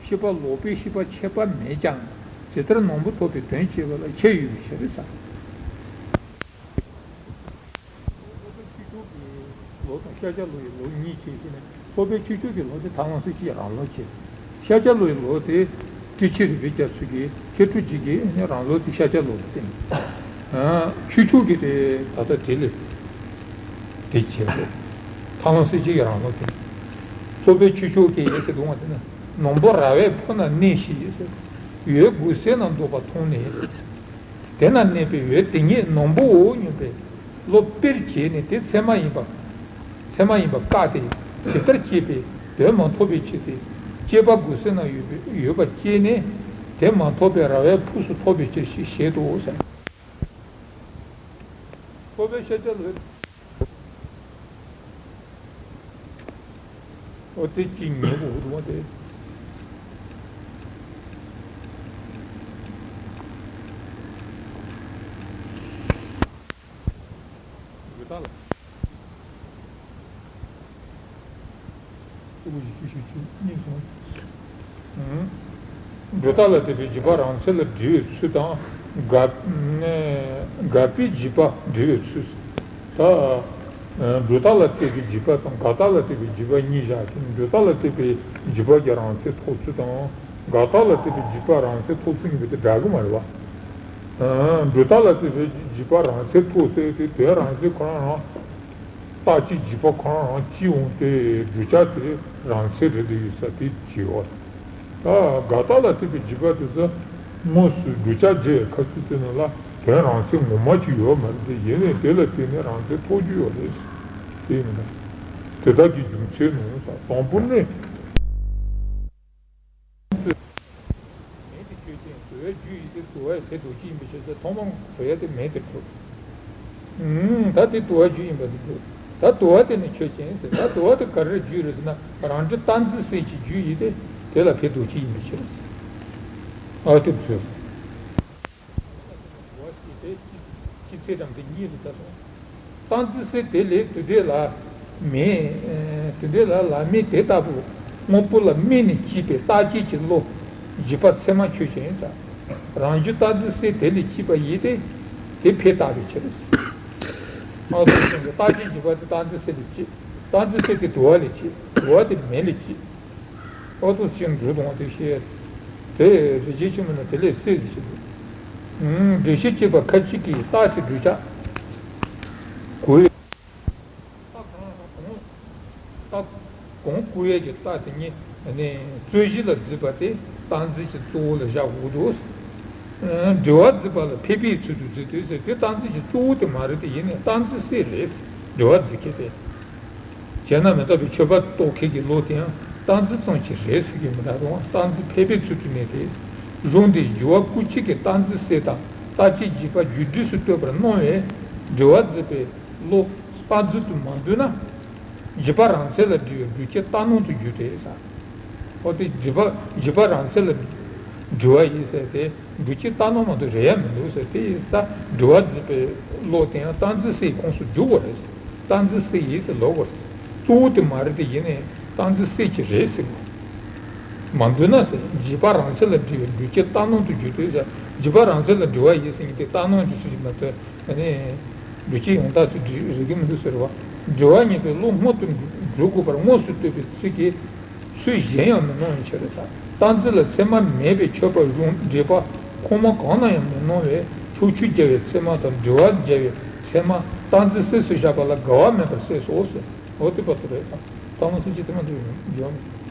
ཤེས་པ་ལོག་པའི་ཤེས་པ་ཁྱད་པར་མེད་ཀྱང་། ཇི་ལྟར་ནོར་བུ་ཐོབ་པའི་དོན་བྱེད་པ་ལ་ཁྱད་ཡོད་པའི་ཕྱིར་ཟེར། སློབ་དཔོན་ཆོས་སྐྱོང་གི་ལོ་དང་ཤཱཀྱ་ལོ་ཡི་ལོ་གཉིས་ཕྱེ་ཞེ་ན། སློབ་དཔོན་ཆོས་སྐྱོང་གི་ལོ་དེ་ཐར་ལམ་སྲིད་སྤྱིའི་རང་ལོ་བྱས། ཤཱཀྱ་ལོ་ཡི་ལོ་དེ་ཏྲི་ཤྲཱི་རི་བི་རྒྱ་མཚོ་གི་མཁས་གྲུབ་རྗེ་གི་ནི་རང་ལོ་དེ་ཤཱཀྱ་ལོ་ལ་བརྟེན། ཆོས་སྐྱོང་གི་དེ་ད་ལྟ་དེ་ལས་དེ་བྱས་སོ། ཐར་ལམ་སྲིད་སྤྱིའི་རང་ལོ་དེ། སློབ་དཔོན་ཆོས་སྐྱོང་གི་ཟེར་དུས་དེ་ན། ནོར་བུ་ར་བས་ཕུལ་ན་གནས་ཞེས་ཟེར། འོད་དགུ་ཟེར་ན་འདོགས་པ་མཐོང་ནས། དེ་ན་གནས་པའི་འོད་དེ་ཉིད་ནོར་བུའོ་སྙམ་པའི་བློ་དཔེར་བྱས་ནས་དེ་ཚད་མ་ཡིན་པ། ཚད་མ་ཡིན་པ་བཀག་སྟེ་ཇི་ལྟར་སྐྱེས་པའི་དོན་མ་ཐོབ་པའི་ཕྱིར་ཏེ། སྐྱེས་པ་དགུ་ཟེར་ན་ཡོད་པའི་ཡོད་པ་སྐྱེས་ནས་དེ་མ་ཐོབ་པའི་ར་བས་ཕུལ་སུ་ཐོབ་པའི་ཕྱིར་ཞེས་བཞེད་དོ་ཟེར། ཁོ་པའི་ཤཱཀྱ་ལོས། ཨོ་དེ་གཅིག་ཉེ་པོ་འདུག་བ་དེ། འདོད་ལྟ་ལ། ཨུ་ཞུ་ཞུ་ཞུ་གཉིས་སོང་། འདོད་ལྟ་ལ་དད་པའི་འཇིགས་པ་རང་མཚན་ལ་འདྲིལ་བའི་ཚུལ་དང་། དགག་དགག་པའི་འཇིགས་པ་འདྲིལ་བའི་ཚུལ། ད། འདོད་ལྟ་ལ་དད་པའི་འཇིགས་པ་དང་དགག་ལྟ་ལ་དད་པའི་འཇིགས་པ་གཉིས་བཞག་གི། འདོད་ལྟ་ལ་དད་པའི་འཇིགས་པ་གྱི་རང་མཚན་རྟོགས་ཚུལ་དང་། དགག་ལྟ་ལ་དད་པའི་འཇིགས་པ་རང་མཚན་རྟོགས་ཚུལ་གཉིས་པོ་དེ་འདྲ་གི་མ་རེད་བ། འདོད་ལྟ་ལ་དད་པའི་འཇིགས་པ་རང་མཚན་རྟོགས་ཚུལ་དེ་དོན་རང་མཚན་ཁོ་རང་རང་། རྟག་གཅིག་འཇིགས་པ་ཁོ་རང་རང་སྐྱེ་འོང་སྟེ་བསྒྲུབ་བྱ་དེ་རང་མཚན་རེད་དེ་ཡོད་ས་དེ་བྱེད་འོ། ད་དགག་ལྟ་ལ་དད་པའི་འཇིགས་པ་དེ་ཚོ་དངོས་སུ་བསྒྲུབ་བྱ་བརྗོད་པའི་ཁ་ཚིག་དེ་ནང་ལ་དོན་རང་མཚན་ངོ་མ་ཅིག་ཡོད་མ་རེད་དེ། ཡིན་ནའི་དེ་ལ་བརྟེན་ནས་རང་མཚན་རྟོགས་རྒྱུ་ཡོད་རེད། དེ་ཡིན་ན། དེ་དག་གི་རྒྱུ་མཚན་ནི་དང་པོ་ནི། མེད་དེ་ཆོས་ཅན། དུ་བའི་རྒྱུ་ཡིན་ཏེ། དུ་བ་དེ་འདུ་བྱེད་ཡིན་པའི་ཕྱིར་ཟེར། ཐོག་མར་དུ་བ་དེ་མེད་དེ་གྲུབ། ཨུམ། ད་དེ་དུ་བའི་རྒྱུ་ཡིན་པ་དེ་གྲུབ། ད་དུ་བ་དེ་ནི་ཆོས་ཅན་ཟེར། ད་དུ་བ་དེ་ག་རེའི་རྒྱུ་རེད་ཟེར་ན། རང་འབྲས་རྟག་འཛིན་སེལ་གྱི་རྒྱུ་ཡིན་ཏེ། དེ་ལ་ཕའི་འདུ་བྱེད་ཡིན་པའི་ཕྱིར། ཨ་དེ་ཚོས། དུ་བ་ཞེས་པས་སྤྱི་སྤྱི་ཚེ་ཙམ་དེ་གཉིས་སུ་ད་སོང་། རྟག་འཛིན་སེལ་དེ་ལས་དུ་འབྲས་ལ་མེད། དུ་འབྲས་ལ་ལ་མེད་དེ་ལྟ་བུ་དངོས་པོ་ལ་དམིགས་ནས་སྐྱེས་པའི་རྟག་བྱེད་ཀྱི་བློ། འཇིགས་པ་ཚད་མ་ཆོས་ཅན་ཟེར། རང་རྒྱུ་རྟག་འཛིན་སེལ་དེ་ལས་སྐྱེས་པ་ཡིན་ཏེ། དེ་ཕའི་ལྟ་བའི་ཕྱིར། ཨ་དུ་ཞིང་གི་རྟག་བྱེད་འཇིགས་པ་དེ་རྟག་འཛིན་སེལ་ལས་སྐྱེས། རྟག་འཛིན་སེལ་དེ་དུ་བ་ལས་སྐྱེས། དུ་བ་དེ་མེ་ལས་སྐྱེས། ཨོ་ཏོ་ཞིག་འབྲུ་དང་དེ་བཤད། དེ་རི་རྒྱལ་ཆེན་མོ་ན་དེ་ལས་སད་ཟེར་གྱི་འདུག་འགྲེལ་བཤད་བྱེད་པ་ཁ་ཅིག་གིས་རྟགས་ཀྱི་བསྒྲུབ་བྱ། གོ་ཡི། རྟགས་གང་རུང་གོང་། རྟགས་གོང་བཀུར་ཡས་ཀྱི་རྟགས་དེ་ཉིད་ནི་རྩོད་གཞི་ལ་བརྩིས་པ་དེ་རྟགས་འཛིན་གྱི་གཙོ་བོ་ལ་བཞག་དགོས་འདུག་འགྲེལ་བ་བརྩིས་པ་ལ་ཕལ་པའི་ཚུལ་དུ་བརྩིས་ཏེ་ཟེར་དེ་རྟགས་འཛིན་གྱི་གཙོ་བོ་དེ་མ་རེད་དེ། ཡིན་ནའི་རྟགས་འཛིན་སེལ་རེད། འགྲེལ་བ་བརྩི་མཁན་དེ། བྱས་ན་མི་རྟག་པའི་ཆོས་པ་རྟོགས་མཁན་གྱི་བློ་དེའང་རྟགས་འཛིན་ཙམ་ཞིག་རེད་ཟེར་གྱི་མི་འདུག་རུང་རྟགས་འཛིན་ཕལ་པའི་ཚུལ་དུ་གནས་ཏེ། གཞུང་འདིའི་འགྲེལ་བ་སྐུལ་བྱེད་ཀྱི་རྟགས་འཛིན་སེལ་དང་རྟགས་ཆོས་འཇིགས་པ་རྒྱུ་འབྲས་སུ་ལྟོས་པར་སྣང་བས་འགྲེལ་བ་བརྩིས་པའི་བློ་རྟགས་འཛིན་དུ་མ་འདུས་ན། འཇིགས་པ་རང་མཚན་ལ་འདྲིལ་བའི་འགྲུལ་སྐྱེལ་རྟག་སྣང་དུ་འགྱུར་ཏེ་ཟེར། འོ་དེ་འཇིགས་པ་འཇིགས་པ་རང་མཚན་ལ་འདྲིལ་བ་ཡིན་ཟེར་ཏེ། འགྲུལ་སྐྱེལ་རྟག་སྣང་མ་གཏོགས་རེད་ཡ་མི་འདུག་ཟེར། དེ་ཡིན་ཙང་འགྲེལ་བ་བརྩིས་པའི་བློ་དེ་ཡང་རྟགས་འཛིན་སེལ་ཁོངས་སུ་འཇུག་དགོས་རེད། རྟགས་འཛིན་སེལ་ཡིན་ཟེར་ལབ་དགོས་རེད། གཙོ་བོ་དེ་མ་རེད་དེ། ཡིན་ནའི་རྟགས་འཛིན་སེལ་གྱི་རེད་ཟེར་དགོས། མ་འདུས་ན་ཟེར། འཇིགས་པ་རང་མཚན་ལ་འདྲིལ་བའི་འགྲུལ་སྐྱེལ་རྟག་སྣང་དུ་འགྱུར་ཏེ་ཟེར། འཇིགས་པ་རང་མཚན་ལ་འདྲིལ་བ་ཡིན་ཟེར་མཁན་དེ་རྟག་སྣང་གི་ཚུལ་གྱིས་མ་གཏོགས། ཨ་ནི། འགྲུལ་སྐྱེལ་ཡང་དག་ཏུ་འགྲིལ་རིགས་མི་འདུག་ཟེར་བ། འགྲེལ་བ་གཉིས་པའི་བློ་སྔོན་དུ་འགྲོ་དགོས་པར་དངོས་སུ་བསྟོད་པའི་ཚིག་གིས། ཚུལ་གཞན་ཡང་མི་སྣང་བའི་ཕྱིར་ཟེར། རྟགས་འཛིན་ལ་ཚད་མ་མེད་པའི་ཆོས་པ་གཞུང་འགྲེལ་པ་ཁོ་མ་གང་ལ་ཡང་མི་སྣང་བས། ཕྱོགས་ཆོས་རྒྱལ་བའི་ཚད་མ་དང་འགྲེལ་བ་རྒྱལ་བའི་ཚད་མ་རྟགས་འཛིན་སེལ་སུ་བཞག་པ་ལ་འགལ་བ་མེད་པར་གསལ་སོ་ཟེར། འོ་དེ་བར་དུ་རེད་དང་། རྟགས་ལམ་སེལ་གྱི་དེ་མ་འདུག་ཡོང་།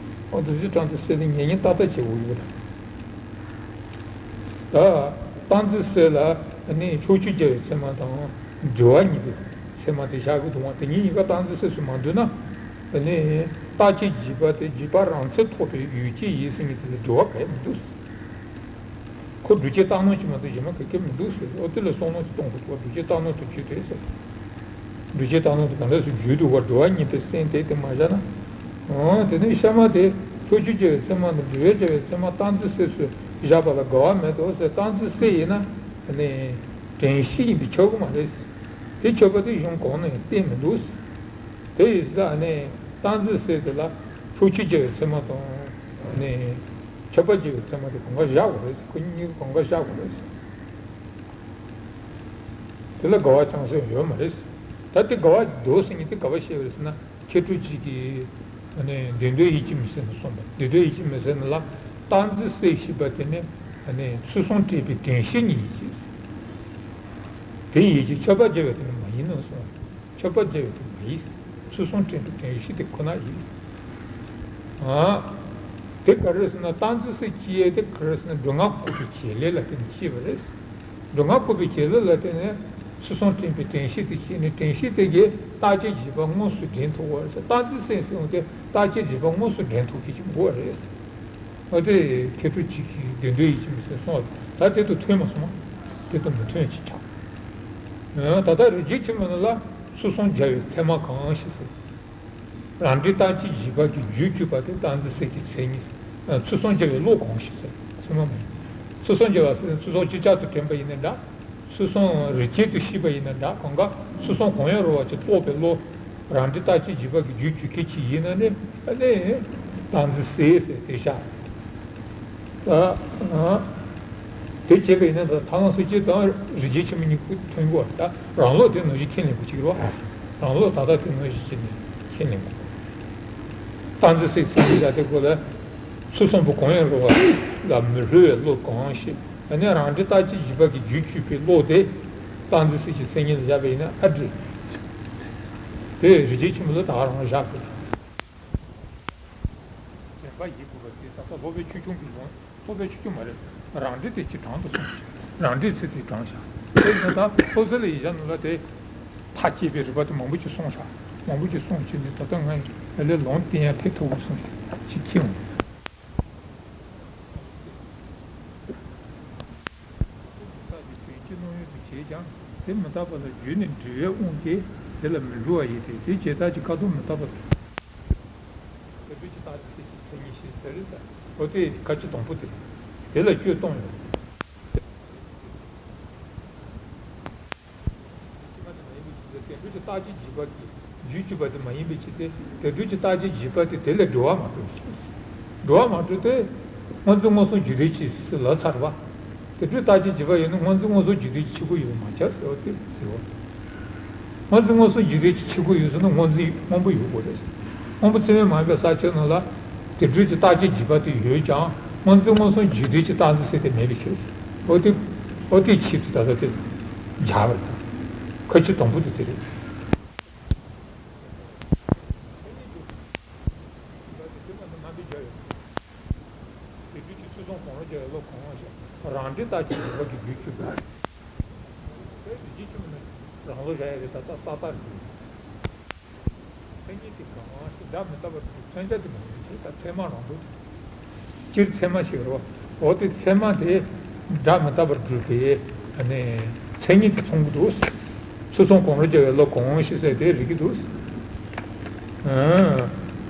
འོ་དེ་ཚོའི་གྲངས་དེ་སེལ་ཏེ་ཉེ་ཉེ་ཏག་ཏག་བྱེད་དགོས་ཡོད་པ་དང་། ད་རྟགས་འཛིན་སེལ་ལ་ནི་ཕྱོགས་ཆོས་རྒྱལ་བའི་ཚད་མ་དང་འགྲེལ་བ་གཉིས་པའི་ཚད་མ་དེ་བཞག་གི་འདུག་བ། དེ་གཉིས་གཉིས་ཀ་རྟགས་འཛིན་སེལ་སུ་མ་འདུས་ན། ནི་རྟག་ཆད་འཇིགས་པ་དེ་འཇིགས་པ་རང་མཚན་ཐོབ་པའི་ཡུལ་ཅན་ཡིན་ཟེར་མཁན་དེ་ལ་འགྲེལ་བ་གང་ཡང་མི་འདུག། ཁོ་སྒྲུབ་བྱེད་རྟག་སྣང་ཅིག་མ་གཏོགས་གཞན་མ་ག་གེ་མི་འདུག་ཟེར། ཨོ་དེ་ལ་བསམ་བློ་ཅིག་གཏོང་དགོས་འདུག། སྒྲུབ་བྱེད་རྟག་སྣང་དུ་བརྗོད་དེ་ཟེར། སྒྲུབ་བྱེད་རྟག་སྣང་དུ་ག་འདྲ་སེ་བརྗོད་འདུག་བ། འགྲོ་བ་གཉིས་པའི་སེམས་དེ་དེ་མ་བཞག་ན། ཨོ་དེ་ནས་གཤའ་མ་དེ་ཕྱོགས་ཆོས་རྒྱལ་བའི་ཚད་མ་དང་འབྲེལ་བའི་རྒྱལ་བའི་ཚད་མ་སྟངས་འཛིན་སེལ་སུ་བཞག་པ་ལ་འགལ་བ་མེད་དོ་ཟེར། སྟངས་འཛིན་སེལ་ཡིན་ན་ནི་དྲན་ཤེས་ཡིན་པས་ཁྱབ་ཀྱི་མ་རེད། དེ་ཁྱབ་པ་དེ་གཞུང་གང་ནས་བསྟན་མི་འདུག། དེ་ཡིན་ཙང་ནི་སྟངས་འཛིན་སེལ་དེ་ལ་ཕྱོགས་ཆོས་རྒྱལ་བའི་ཚད་མ་དང་ནི་ཁྱབ་པ་རྒྱལ་བའི་ཚད་མ་དེ་གང་ག་བཞག་དགོས་རེད། ཁོ་གཉིས་གང་ག་བཞག་དགོས་རེད། དེ་ལ་འགལ་བ་ཅང་ཟད་ཡོད་མ་རེད། ད་དེ་འགལ་བ་འདུག་ཟེར་མཁན་དེ་ག་པར་བཤད་པ་རེད་ཟེར་ན། མཁས་གྲུབ་རྗེ་གིས་ནི་བདེན་དོན་ཡིད་ཀྱིས་མི་གསལ་ནས་གསུངས་པ། བདེན་དོན་ཡིད་ཀྱིས་མི་གསལ་ནས་ལ་སྟངས་འཛིན་སེལ་ཞེས་པ་དེ་ནི་ནི་ཚུལ་གསུམ་དྲན་པའི་དྲན་ཤེས་ཉིད་ཡིན་ཞེས། དེ་ཡིན་ཞེས་ཁྱབ་པ་རྒྱལ་བའི་དེ་ནི་མ་ཡིན་ནོ་གསུངས། ཁྱབ་པ་རྒྱལ་བའི་དེ་མ་ཡིན། ཚུལ་གསུམ་དྲན་པའི་དྲན་ཤེས་དེ་ཁོ་ན་ཡིན། ཨ། དེ་ག་རེ་ཟེར་ན་སྟངས་འཛིན་སེལ་ཅེས་དེ་ག་རེ་ཟེར་ན་སྒྲུབ་ངག་བཀོད་པའི་བྱེད་ལས་ལ་བརྟེན་ནས་སྐྱེས་པ་རེད། སྒྲུབ་ངག་བཀོད་པའི་བྱེད་ལས་ལ་བརྟེན་ནས་ཚུལ་གསུམ་དྲན་པའི་དྲན་ཤེས་དེ་སྐྱེས་ནས་དྲན་ཤེས་དེ་གིས་རྟག་ཆད་འཇིགས་པ་དངོས་སུ་འདྲེན་ཐུབ་པ་རེད། སྟངས་འཛིན་སེལ་ཟེར་བ་དེ་རྟག་ཆད་འཇིགས་པ་དངོས་སུ་འདྲེན་ཐུབ་མཁན་ཅིག་དགོས་པ་རེད། ཨ་དེ་མཁས་གྲུབ་རྗེ་གིས་བདེན་དོན་ཡིད་ཀྱིས་མི་གསལ་གསུངས་པ་ད་དེ་དང་མཐུན་མ་སོང་། དེ་དང་མི་མཐུན་ཅིག་ཆགས། ད་ལྟ་རིགས་རྒྱུད་ཆེན་མོ་ནང་ལ་ཚུལ་གསུམ་སྦྱར་བའི་ཚད་མ་གང་ཞིག་ཟེར། རང་འབྲས་རྟག་ཆད་འཇིགས་པ་གི་རྒྱུད་གཅིག་པ་དེ་སྟངས་འཛིན་སེལ་གྱི་མཚན་ཉིད། ཚུལ་གསུམ་སྦྱར་བའི་བློ་གང་ཞིག་ཟེར། ཚད་མ་མིན། ཚུལ་གསུམ་སྦྱར་བ་ཟེར་ཚུལ་གསུམ་ཅིག་ཅར་དུ་དྲན་པ་ཡིན་ན་འདྲ། ཚུལ་གསུམ་རིགས་ཅན་དུ་ཤེས་པ་ཡིན་ན་འདྲ། གང་ག་ཚུལ་གསུམ་གང་ཡང་རུང་བ་ཅིག་རྟོགས་པའི་བློ། རང་འབྲས་རྟག་ཆད་འཇིགས་པ་གི་རྒྱུད་གཅིག་ཁེ་ཆེ་ཡིན་ན་ནི་ཨ་ནི་སྟངས་འཛིན་སེལ་ཟེར་དེ་བཞག། ད། དེ་བྱས་པ་ཡིན་ན་ད་ཐར་ལམ་སེལ་བྱེད་དང་རིགས་རྒྱུད་ཆེན་མོ་གཉིས་ཀྱི་མཐུན་དགོས་པ་རེད། ད་རང་ལུགས་དེ་ནང་བཞིན་ཁས་ལེན་དགོས་ཀྱི་རེད་བ། རང་ལུགས་ད་ལྟ་དེ་ནང་བཞིན་བྱས་ནས་ཁས་ལེན་དགོས། སྟངས་འཛིན་སེལ་ཚུལ་འདི་ལ་དེ་དགོས་ལ། ཚུལ་གསུམ་པོ་གང་ཡང་རུང་བ་ལ་མི་སླུ་བའི་བློ་གང་ཞིག་ཨ་ནི་རང་འབྲས་རྟག་ཆད་འཇིགས་པ་གི་རྒྱུད་གཅིག་པའི་བློ་དེ་སྟངས་འཛིན་སེལ་གྱི་མཚན་ཉིད་ལ་བཞག་པ་ཡིན་ན་ཨ་འགྲིག། དེ་རིགས་རྒྱུད་ཆེན་མོ་ལ་ད་ག་རང་བཞག་དགོས། དྲན་པ་ཡིད་དགོས་པ་དེ་ད་ལྟ་སློབ་དཔོན་ཆོས་སྐྱོང་གི་ལུང་། སློབ་དཔོན་ཆོས་སྐྱོང་མ་རེད། རང་འགྲེལ་དེ་ཅིག་དྲངས་དུ་སོང་ཞིག་རང་འགྲེལ་ཚིག་དེ་དྲངས་བཞག་དེ་ཡིན་ད་སློབ་ཚན་ལ་ཡིག་ཆ་ནང་ལ་དེ་མཐའ་བཅད་པའི་རིགས་པ་དེ་མང་པོ་ཅིག་གསུངས་བཞག་མང་པོ་ཅིག་གསུངས་བྱས་ནས་ད་ལྟ་ང་ཡི་ལས་ལུང་བསྟན་ཡ་ཐེག་ཐུབ་པ་སོང་ཞིག་ཅིག་ཁྱེད་འོང་། དོན་གྱི་སྣང་ཡུལ་དུ་བྱེད་ཀྱང་དེ་མི་རྟག་པ་ལ་བརྒྱུད་ནས་འབྲེལ་བའི་དབང་གིས་དེ་ལ་མི་སླུ་བ་ཡིན་ཏེ་དེ་བྱས་རྟགས་ཀྱི་ཁ་དོག་མི་རྟག་པ་དང་། དེ་འདྲ་ཅིག་རྟག་ཏུ་སེལ་གྱི་མཚན་ཉིད་ཤེས་ཟེར་རེད་ད། འོ་དེ་ཁ་ཅིག་དང་པོ་དེ་རེད། དེ་ལ་སྐྱོན་གཏོང་ཡོང་། དེ་འདྲ་ཅིག་རྟག་ཆད་འཇིགས་པ་གི་རྒྱུད་གཅིག་པ་དེ་མ་ཡིན་པའི་ཕྱིར་ཏེ། དེ་འདྲ་ཅིག་རྟག་ཆད་འཇིགས་པ་དེ་དེ་ལས་སྒྲིབ་པ་མ་གྲུབ་ཕྱིར། སྒྲིབ་པ་མ་གྲུབ་སྟེ། སྔོ་འཛིན་མངོན་སུམ་རྒྱུད་ལྡན་གཅིག་ཟེར་ལབ་ཚར་བ། དེ་འདྲའི་རྟག་ཆད་འཇིགས་པ་ཡིན་ན་སྔོ་འཛིན་མངོན་སུམ་རྒྱུད་ལྡན་གཅིག་པུ་ཡོད་མ་ཁྱབ་ཟེར་བ་དེ་ཟེར་བ། སྔོ་འཛིན་མངོན་སུམ་རྒྱུད་ལྡན་གཅིག་ཆོས་སྐུ་ཡོད་ཟེར་ན་སྔོ་འཛིན་སྔོན་པོ་ཡོད་དགོས་རེད། སྔོན་པོ་ཚད་མས་མ་ཡིན་པའི་ས་ཆ་ནང་ལ་དེ་འདྲའི་ཅིག་རྟག་ཆད་འཇིགས་པ་དེ་ཡོད་ཀྱང་སྔོ་འཛིན་མངོན་སུམ་རྒྱུད་ལྡན་གྱི་རྟག་འཛིན་ཟེར་དེ་མེད་པའི་ཕྱིར། འོ་དེ། འོ་དེའི་ཆེད་དུ་ད་ལྟ་དེ་སྦྱར་བ་རེད། ཁ་ཅིག་དང་པོ་དེ་དེ་རེད། དེ་དུས་ཀྱི་ཚུལ་གསུམ་གང་རུང་སྦྱར་བའི་བློ་གང་ཞེས་རང་འབྲས་རྟག་ཆད་འཇིགས་པ་གི་རྒྱུད་གཅིག་པ། དེ་རིགས་རྒྱུད་ཆེན་མོ་ནི་རང་བློ་བཞག་ཡ་རེད་ད་ལྟ་ས་ལྟར་གྱི། མཚན་ཉིད་དེ་གང་ཞེས་སྒྲ་མི་རྟག་པར་སྒྲུབ་མཚོན་བྱ་དེ་མ་ཡིན་པའི་ཕྱིར་ད་ཚད་མ་རང་ལྡོག་སྟེ། སྤྱིར་ཚད་མ་ཞེས་པ་འོ་དེ་ཚད་མ་དེ་སྒྲ་མི་རྟག་པར་སྒྲུབ་པའི་ནི་མཚན་ཉིད་དེ་མཚོན་གྱི་འདུག། ཚུལ་གསུམ་གང་རུང་སྦྱར་བའི་བློ་གང་ཞེས་ཟེར་དེ་རིགས་ཀྱི་འདུག།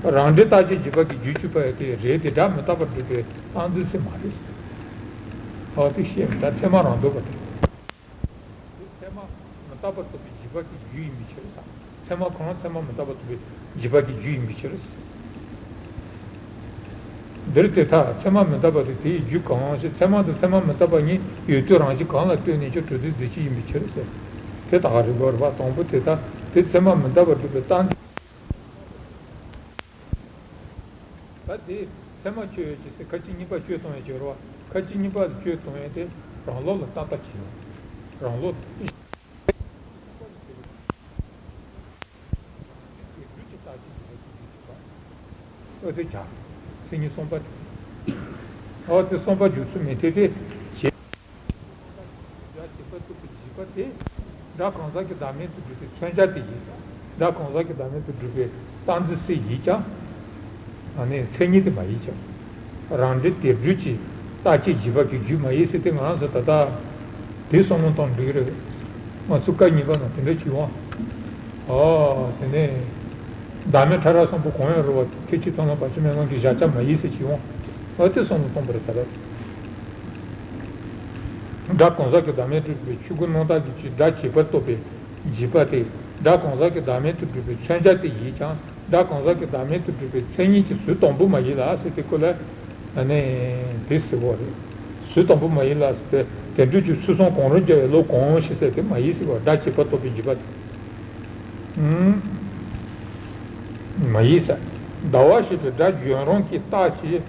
རང་འབྲས་རྟག་ཆད་འཇིགས་པ་གི་རྒྱུད་གཅིག་པ་དེ་རེད་དེ་སྒྲ་མི་རྟག་པར་སྒྲུབ་པའི་རྟག་འཛིན་ཟེར་མ་རེད། འོ་དེ་ཤེས་མི་ད་ཚད་མ་རང་ལྡོག་པ་དེ། དེ་ཚད་མ་མི་རྟག་པར་རྟོགས་པའི་འཇིགས་པ་གི་རྒྱུ་ཡིན་པའི་ཕྱིར་དང་། ཚད་མ་གང་རུང་ཚད་མ་མི་རྟག་པར་རྟོགས་པའི་འཇིགས་པ་གི་རྒྱུ་ཡིན་པའི་ཕྱིར། འདིར་དེ་ལྟར་ཚད་མ་མི་རྟག་པ་དེ་དེའི་རྒྱུ་གང་ཞེས་ཚད་མ་དང་ཚད་མ་མི་རྟག་པ་གཉིས་ཡོད་དུས་རང་བཞིན་གང་ལ་ལྟོས་ནས་ཀྱང་གྲུབ་དོན་འཛིན་སྤྱོད་ཡིན་པའི་ཕྱིར་ཟེར། དེ་ད་ག་རེ་དགོས་རེད་པ། དང་པོ་དེ་ལྟར་དེ་ཚད་མ་མི་རྟག་པར་སྒྲུབ་པའི་རྟག་འཛིན། ད་དེ་ཚད་མ་ཆོས་ཡོད་ཅེས་ཟེར་ཁ་ཅིག་གཉིས་པ་སྐྱོན་གཏོང་ཡས་ཡོད་རེད་བ། ཁ་ཅིག་གཉིས་པ་ལ་སྐྱོན་གཏོང་ཡས་དེ་རང་ལུགས་ལ་ལྟ་ལྟ་བྱེད་ཡོད། རང་ལུགས་ལ་ཨོ་དེ་བྱ། མཚན་ཉིད་གསུམ་པ་དེ། ཨོ་དེ་གསུམ་པ་འཇུག་ཚུལ་མི་འཐད་དེ། ཞེས། སྒྲ་བྱས་པ་རྟོགས་པའི་འཇིགས་པ་དེ། སྒྲ་གང་ཟག་གི་བདག་མེད་དུ་སྒྲུབ་པའི་མཚོན་བྱ་དེ་ཡིན་ཙང་། སྒྲ་གང་ཟག་གི་བདག་མེད་དུ་སྒྲུབ་པའི་ རྟགས་འཛིན་སེལ་ཡིན་ཀྱང་། ཨ་ནི་མཚན་ཉིད་དེ་མ་ཡིན་ཀྱང་། རང་འབྲས་དེ་སྦྲུལ་གྱི་རྟགས་ཀྱི་བྱས་པ་གི་རྒྱུ་མ་ཡིན་ཟེར་དེ་ང་རང་ཚོ་ད་ལྟ་དེ་བསམ་བློ་གཏོང་འགྲིག་གི་རེད། ང་ཚོ་བཀའ་གཉིས་པ་ནང་དེ་འདྲ་བྱུང་བ། ཨོ་དེ་ནས་བདག་མེད་ཕྲ་རགས་གསུམ་པོ་གང་ཡང་རུང་བ་ཁྱད་ཆོས་ཚང་ལ་བར་ཆད་མེད་ངང་གི་བཞག་བྱ་མ་ཡིན་ཟེར་བྱུང་བ། ཨོ་དེ་བསམ་བློ་གཏོང་པ་རེད་ད་ལྟ། སྒྲ་གང་ཟག་གི་བདག་མེད་དུ་གྲུབ་པའི་ཆོས་སྐུ་སྣང་བཏགས་ཀྱི་ཆོས་སྒྲ་བྱས་པ་རྟོགས་པའི་བྱས་པ་དེ་སྒྲ་གང་ཟག་གི་བདག་མེད་དུ་གྲུབ་པའི་མཚོན་བྱ་དེ་ཡིན་ཀྱང་། སྒྲ་གང་ཟག་གི་བདག་མེད་དུ་གྲུབ་པའི་མཚན་ཉིད་ཀྱི་གཟུགས་དང་པོ་མ་ཡིན་ལ་ཟེར་དེ་ཀོ་ལ། ཨ་ནི་དེ་ཟེར་བ་རེད། གཟུགས་དང་པོ་མ་ཡིན་ལ་ཟེར་ཏེ་དེ་འདྲ་ཅིག་ཚུལ་གསུམ་གང་རུང་རྒྱལ་བའི་བློ་གང་ཞིག་ཟེར་དེ་མ་ཡིན་ཟེར་བ། སྒྲ་བྱས་པ་རྟོགས་པའི་བྱས་པ་དེ། ཨུམ། མ་ཡིན་ཟེར། ཟླ་བ་ཞེས་པའི་སྒྲ་བརྗོད་རུང་གི་རྟགས་ཀྱིས་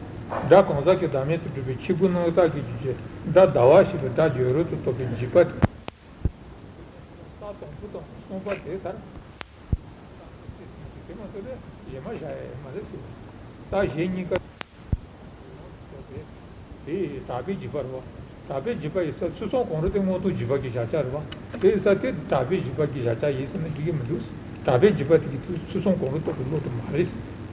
སྒྲ་གང་ཟག་གི་བདག་མེད་དུ་གྲུབ་པའི་ཆོས་སྐུ་སྣང་བཏགས་ཀྱི་རྒྱུ་ཅན་སྒྲ་ཟླ་བ་ཞེས་པའི་སྒྲ་བརྗོད་རུང་དུ་རྟོགས་པའི་བྱས་པ་དེ། རྟགས་དང་པོ་དང་གསུམ་པ་དེ་ལྟར། དེ་མ་ཟད་གཞན་མ་བཞག་ཡ་མ་རེད་ཟེར། རྟགས་གཞན་གཉིས་ཀ་དེ་གྲགས་པའི་བྱས་པ་རེད་བ། གྲགས་པའི་བྱས་པ་ཡིན་ས་ཚུལ་གསུམ་གང་རུང་དེ་མངོན་རྟོགས་བྱས་པ་གི་བཞག་བྱ་རེད་བ། དེ་ཡིན་ས་དེ་གྲགས་པའི་བྱས་པ་གི་བཞག་བྱ་ཡིན་ཟེར་ན་འགྲིག་གི་མི་འདུག་གྲགས་པའི་བྱས་པ་དེ་གི་ཚུལ་གསུམ་གང་རུང་རྟོགས་པའི་བློ་དེ་མ་རེད།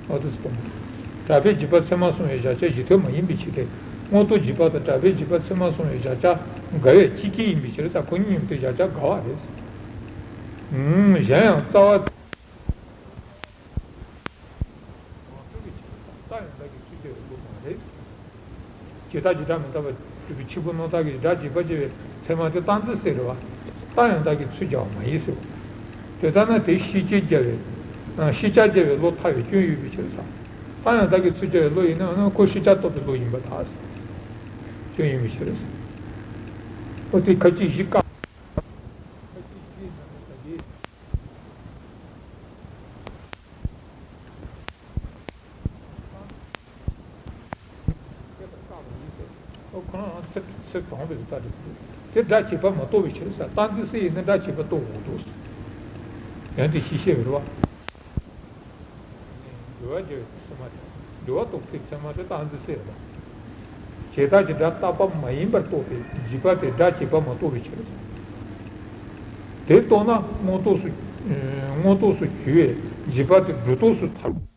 ཨོ་དེ་ཚོ་གཏོང་གི་འདུག་གྲགས་པའི་བྱས་པ་ཚད་མ་གསུམ་ཡོད་བཞག་བྱ་གཞི་མཐུན་མ་ཡིན་པའི་ཕྱིར་ཏེ། མངོན་རྟོགས་བྱས་པ་དང་གྲགས་པའི་བྱས་པ་ཚད་མ་གསུམ་ཡོད་བཞག་བྱ་འགལ་བས་གཅིག་ཁྱད་ཡིན་པའི་ཕྱིར་ས་ཁོ་གཉིས་མཉམ་དུ་བཞག་བྱ་འགལ་བ་རེད། ཨུམ། གཞན་ཡང་རྩ་བ། རང་སྤྲོས་པའི་ཕྱིར་རོ། རྟགས་ཡང་དག་གི་ཚུལ་འཇལ་བའི་བློ་མ་རེད། བྱས་རྟགས་ཀྱི་སྒྲ་མི་རྟག་པ་གྲུབ་པའི་ཆོས་སྐུ་སྣང་བཏགས་ཀྱི་སྒྲ་བྱས་པ་སྐྱེ་བའི་ཚད་མ་དེ་རྟགས་འཛིན་སེལ་རེད་བ། རྟགས་ཡང་དག་གི་ཚུལ་འཇལ་བ་མ་ཡིན་ཟེར་བ། དེ་ལྟར་ན་དེ་ཤེས་བྱེད་འཇལ་བའི། ཤེས་བྱ་འཇལ་བའི་བློ་ཐལ་བའི་སྐྱོན་ཡོད་པའི་ཕྱིར་ཟེར། རྟགས་ཡང་དག་གི་ཚུལ་འཇལ་བའི་བློ་ཡིན་ན་ཁོ་ཤེས་བྱ་རྟོགས་པའི་བློ་ཡིན་པར་ཐལ་ཟེར། སྐྱོན་ཡིན་པའི་ཕྱིར་ཟེར། ཨོ་དེ་ཁ་ཅིག་བཞི་བཀག་ཁ་ཅིག་བཞི་ན་ད་དེ། ཁོ་རང་ཚིག་ཚིག་དང་པོའི་རིགས་པ་རེད། དེ་སྒྲ་བྱས་པ་མ་རྟོགས་པའི་ཕྱིར་ཟེར། རྟགས་འཛིན་སེལ་ཡིན་ན་སྒྲ་བྱས་པ་རྟོགས་འོང་འདུག་ཡང་དེ་ཤེས་བྱེད་རེད་བ། འགྱུར་བ་འཇལ་བའི་ཚད་མ་དེ། འགྱུར་བ་རྟོགས་པའི་ཚད་མ་དེ་རྟགས་འཛིན་སེལ་རེད་བ། བྱས་རྟགས་ཀྱི་སྒྲ་རྟག་པ་མ་ཡིན་པར་རྟོགས་པའི་བྱས་པ་དེ་སྒྲ་བྱས་པ་མ་རྟོགས་པའི་ཕྱིར། དེ་རྟོགས་ན་མངོན་རྟོགས་སུ། མངོན་རྟོགས་སུ་གྱུར་པའི་བྱས་པ་དེ་སྒྲུབ་རྟོགས་སུ་ཐལ།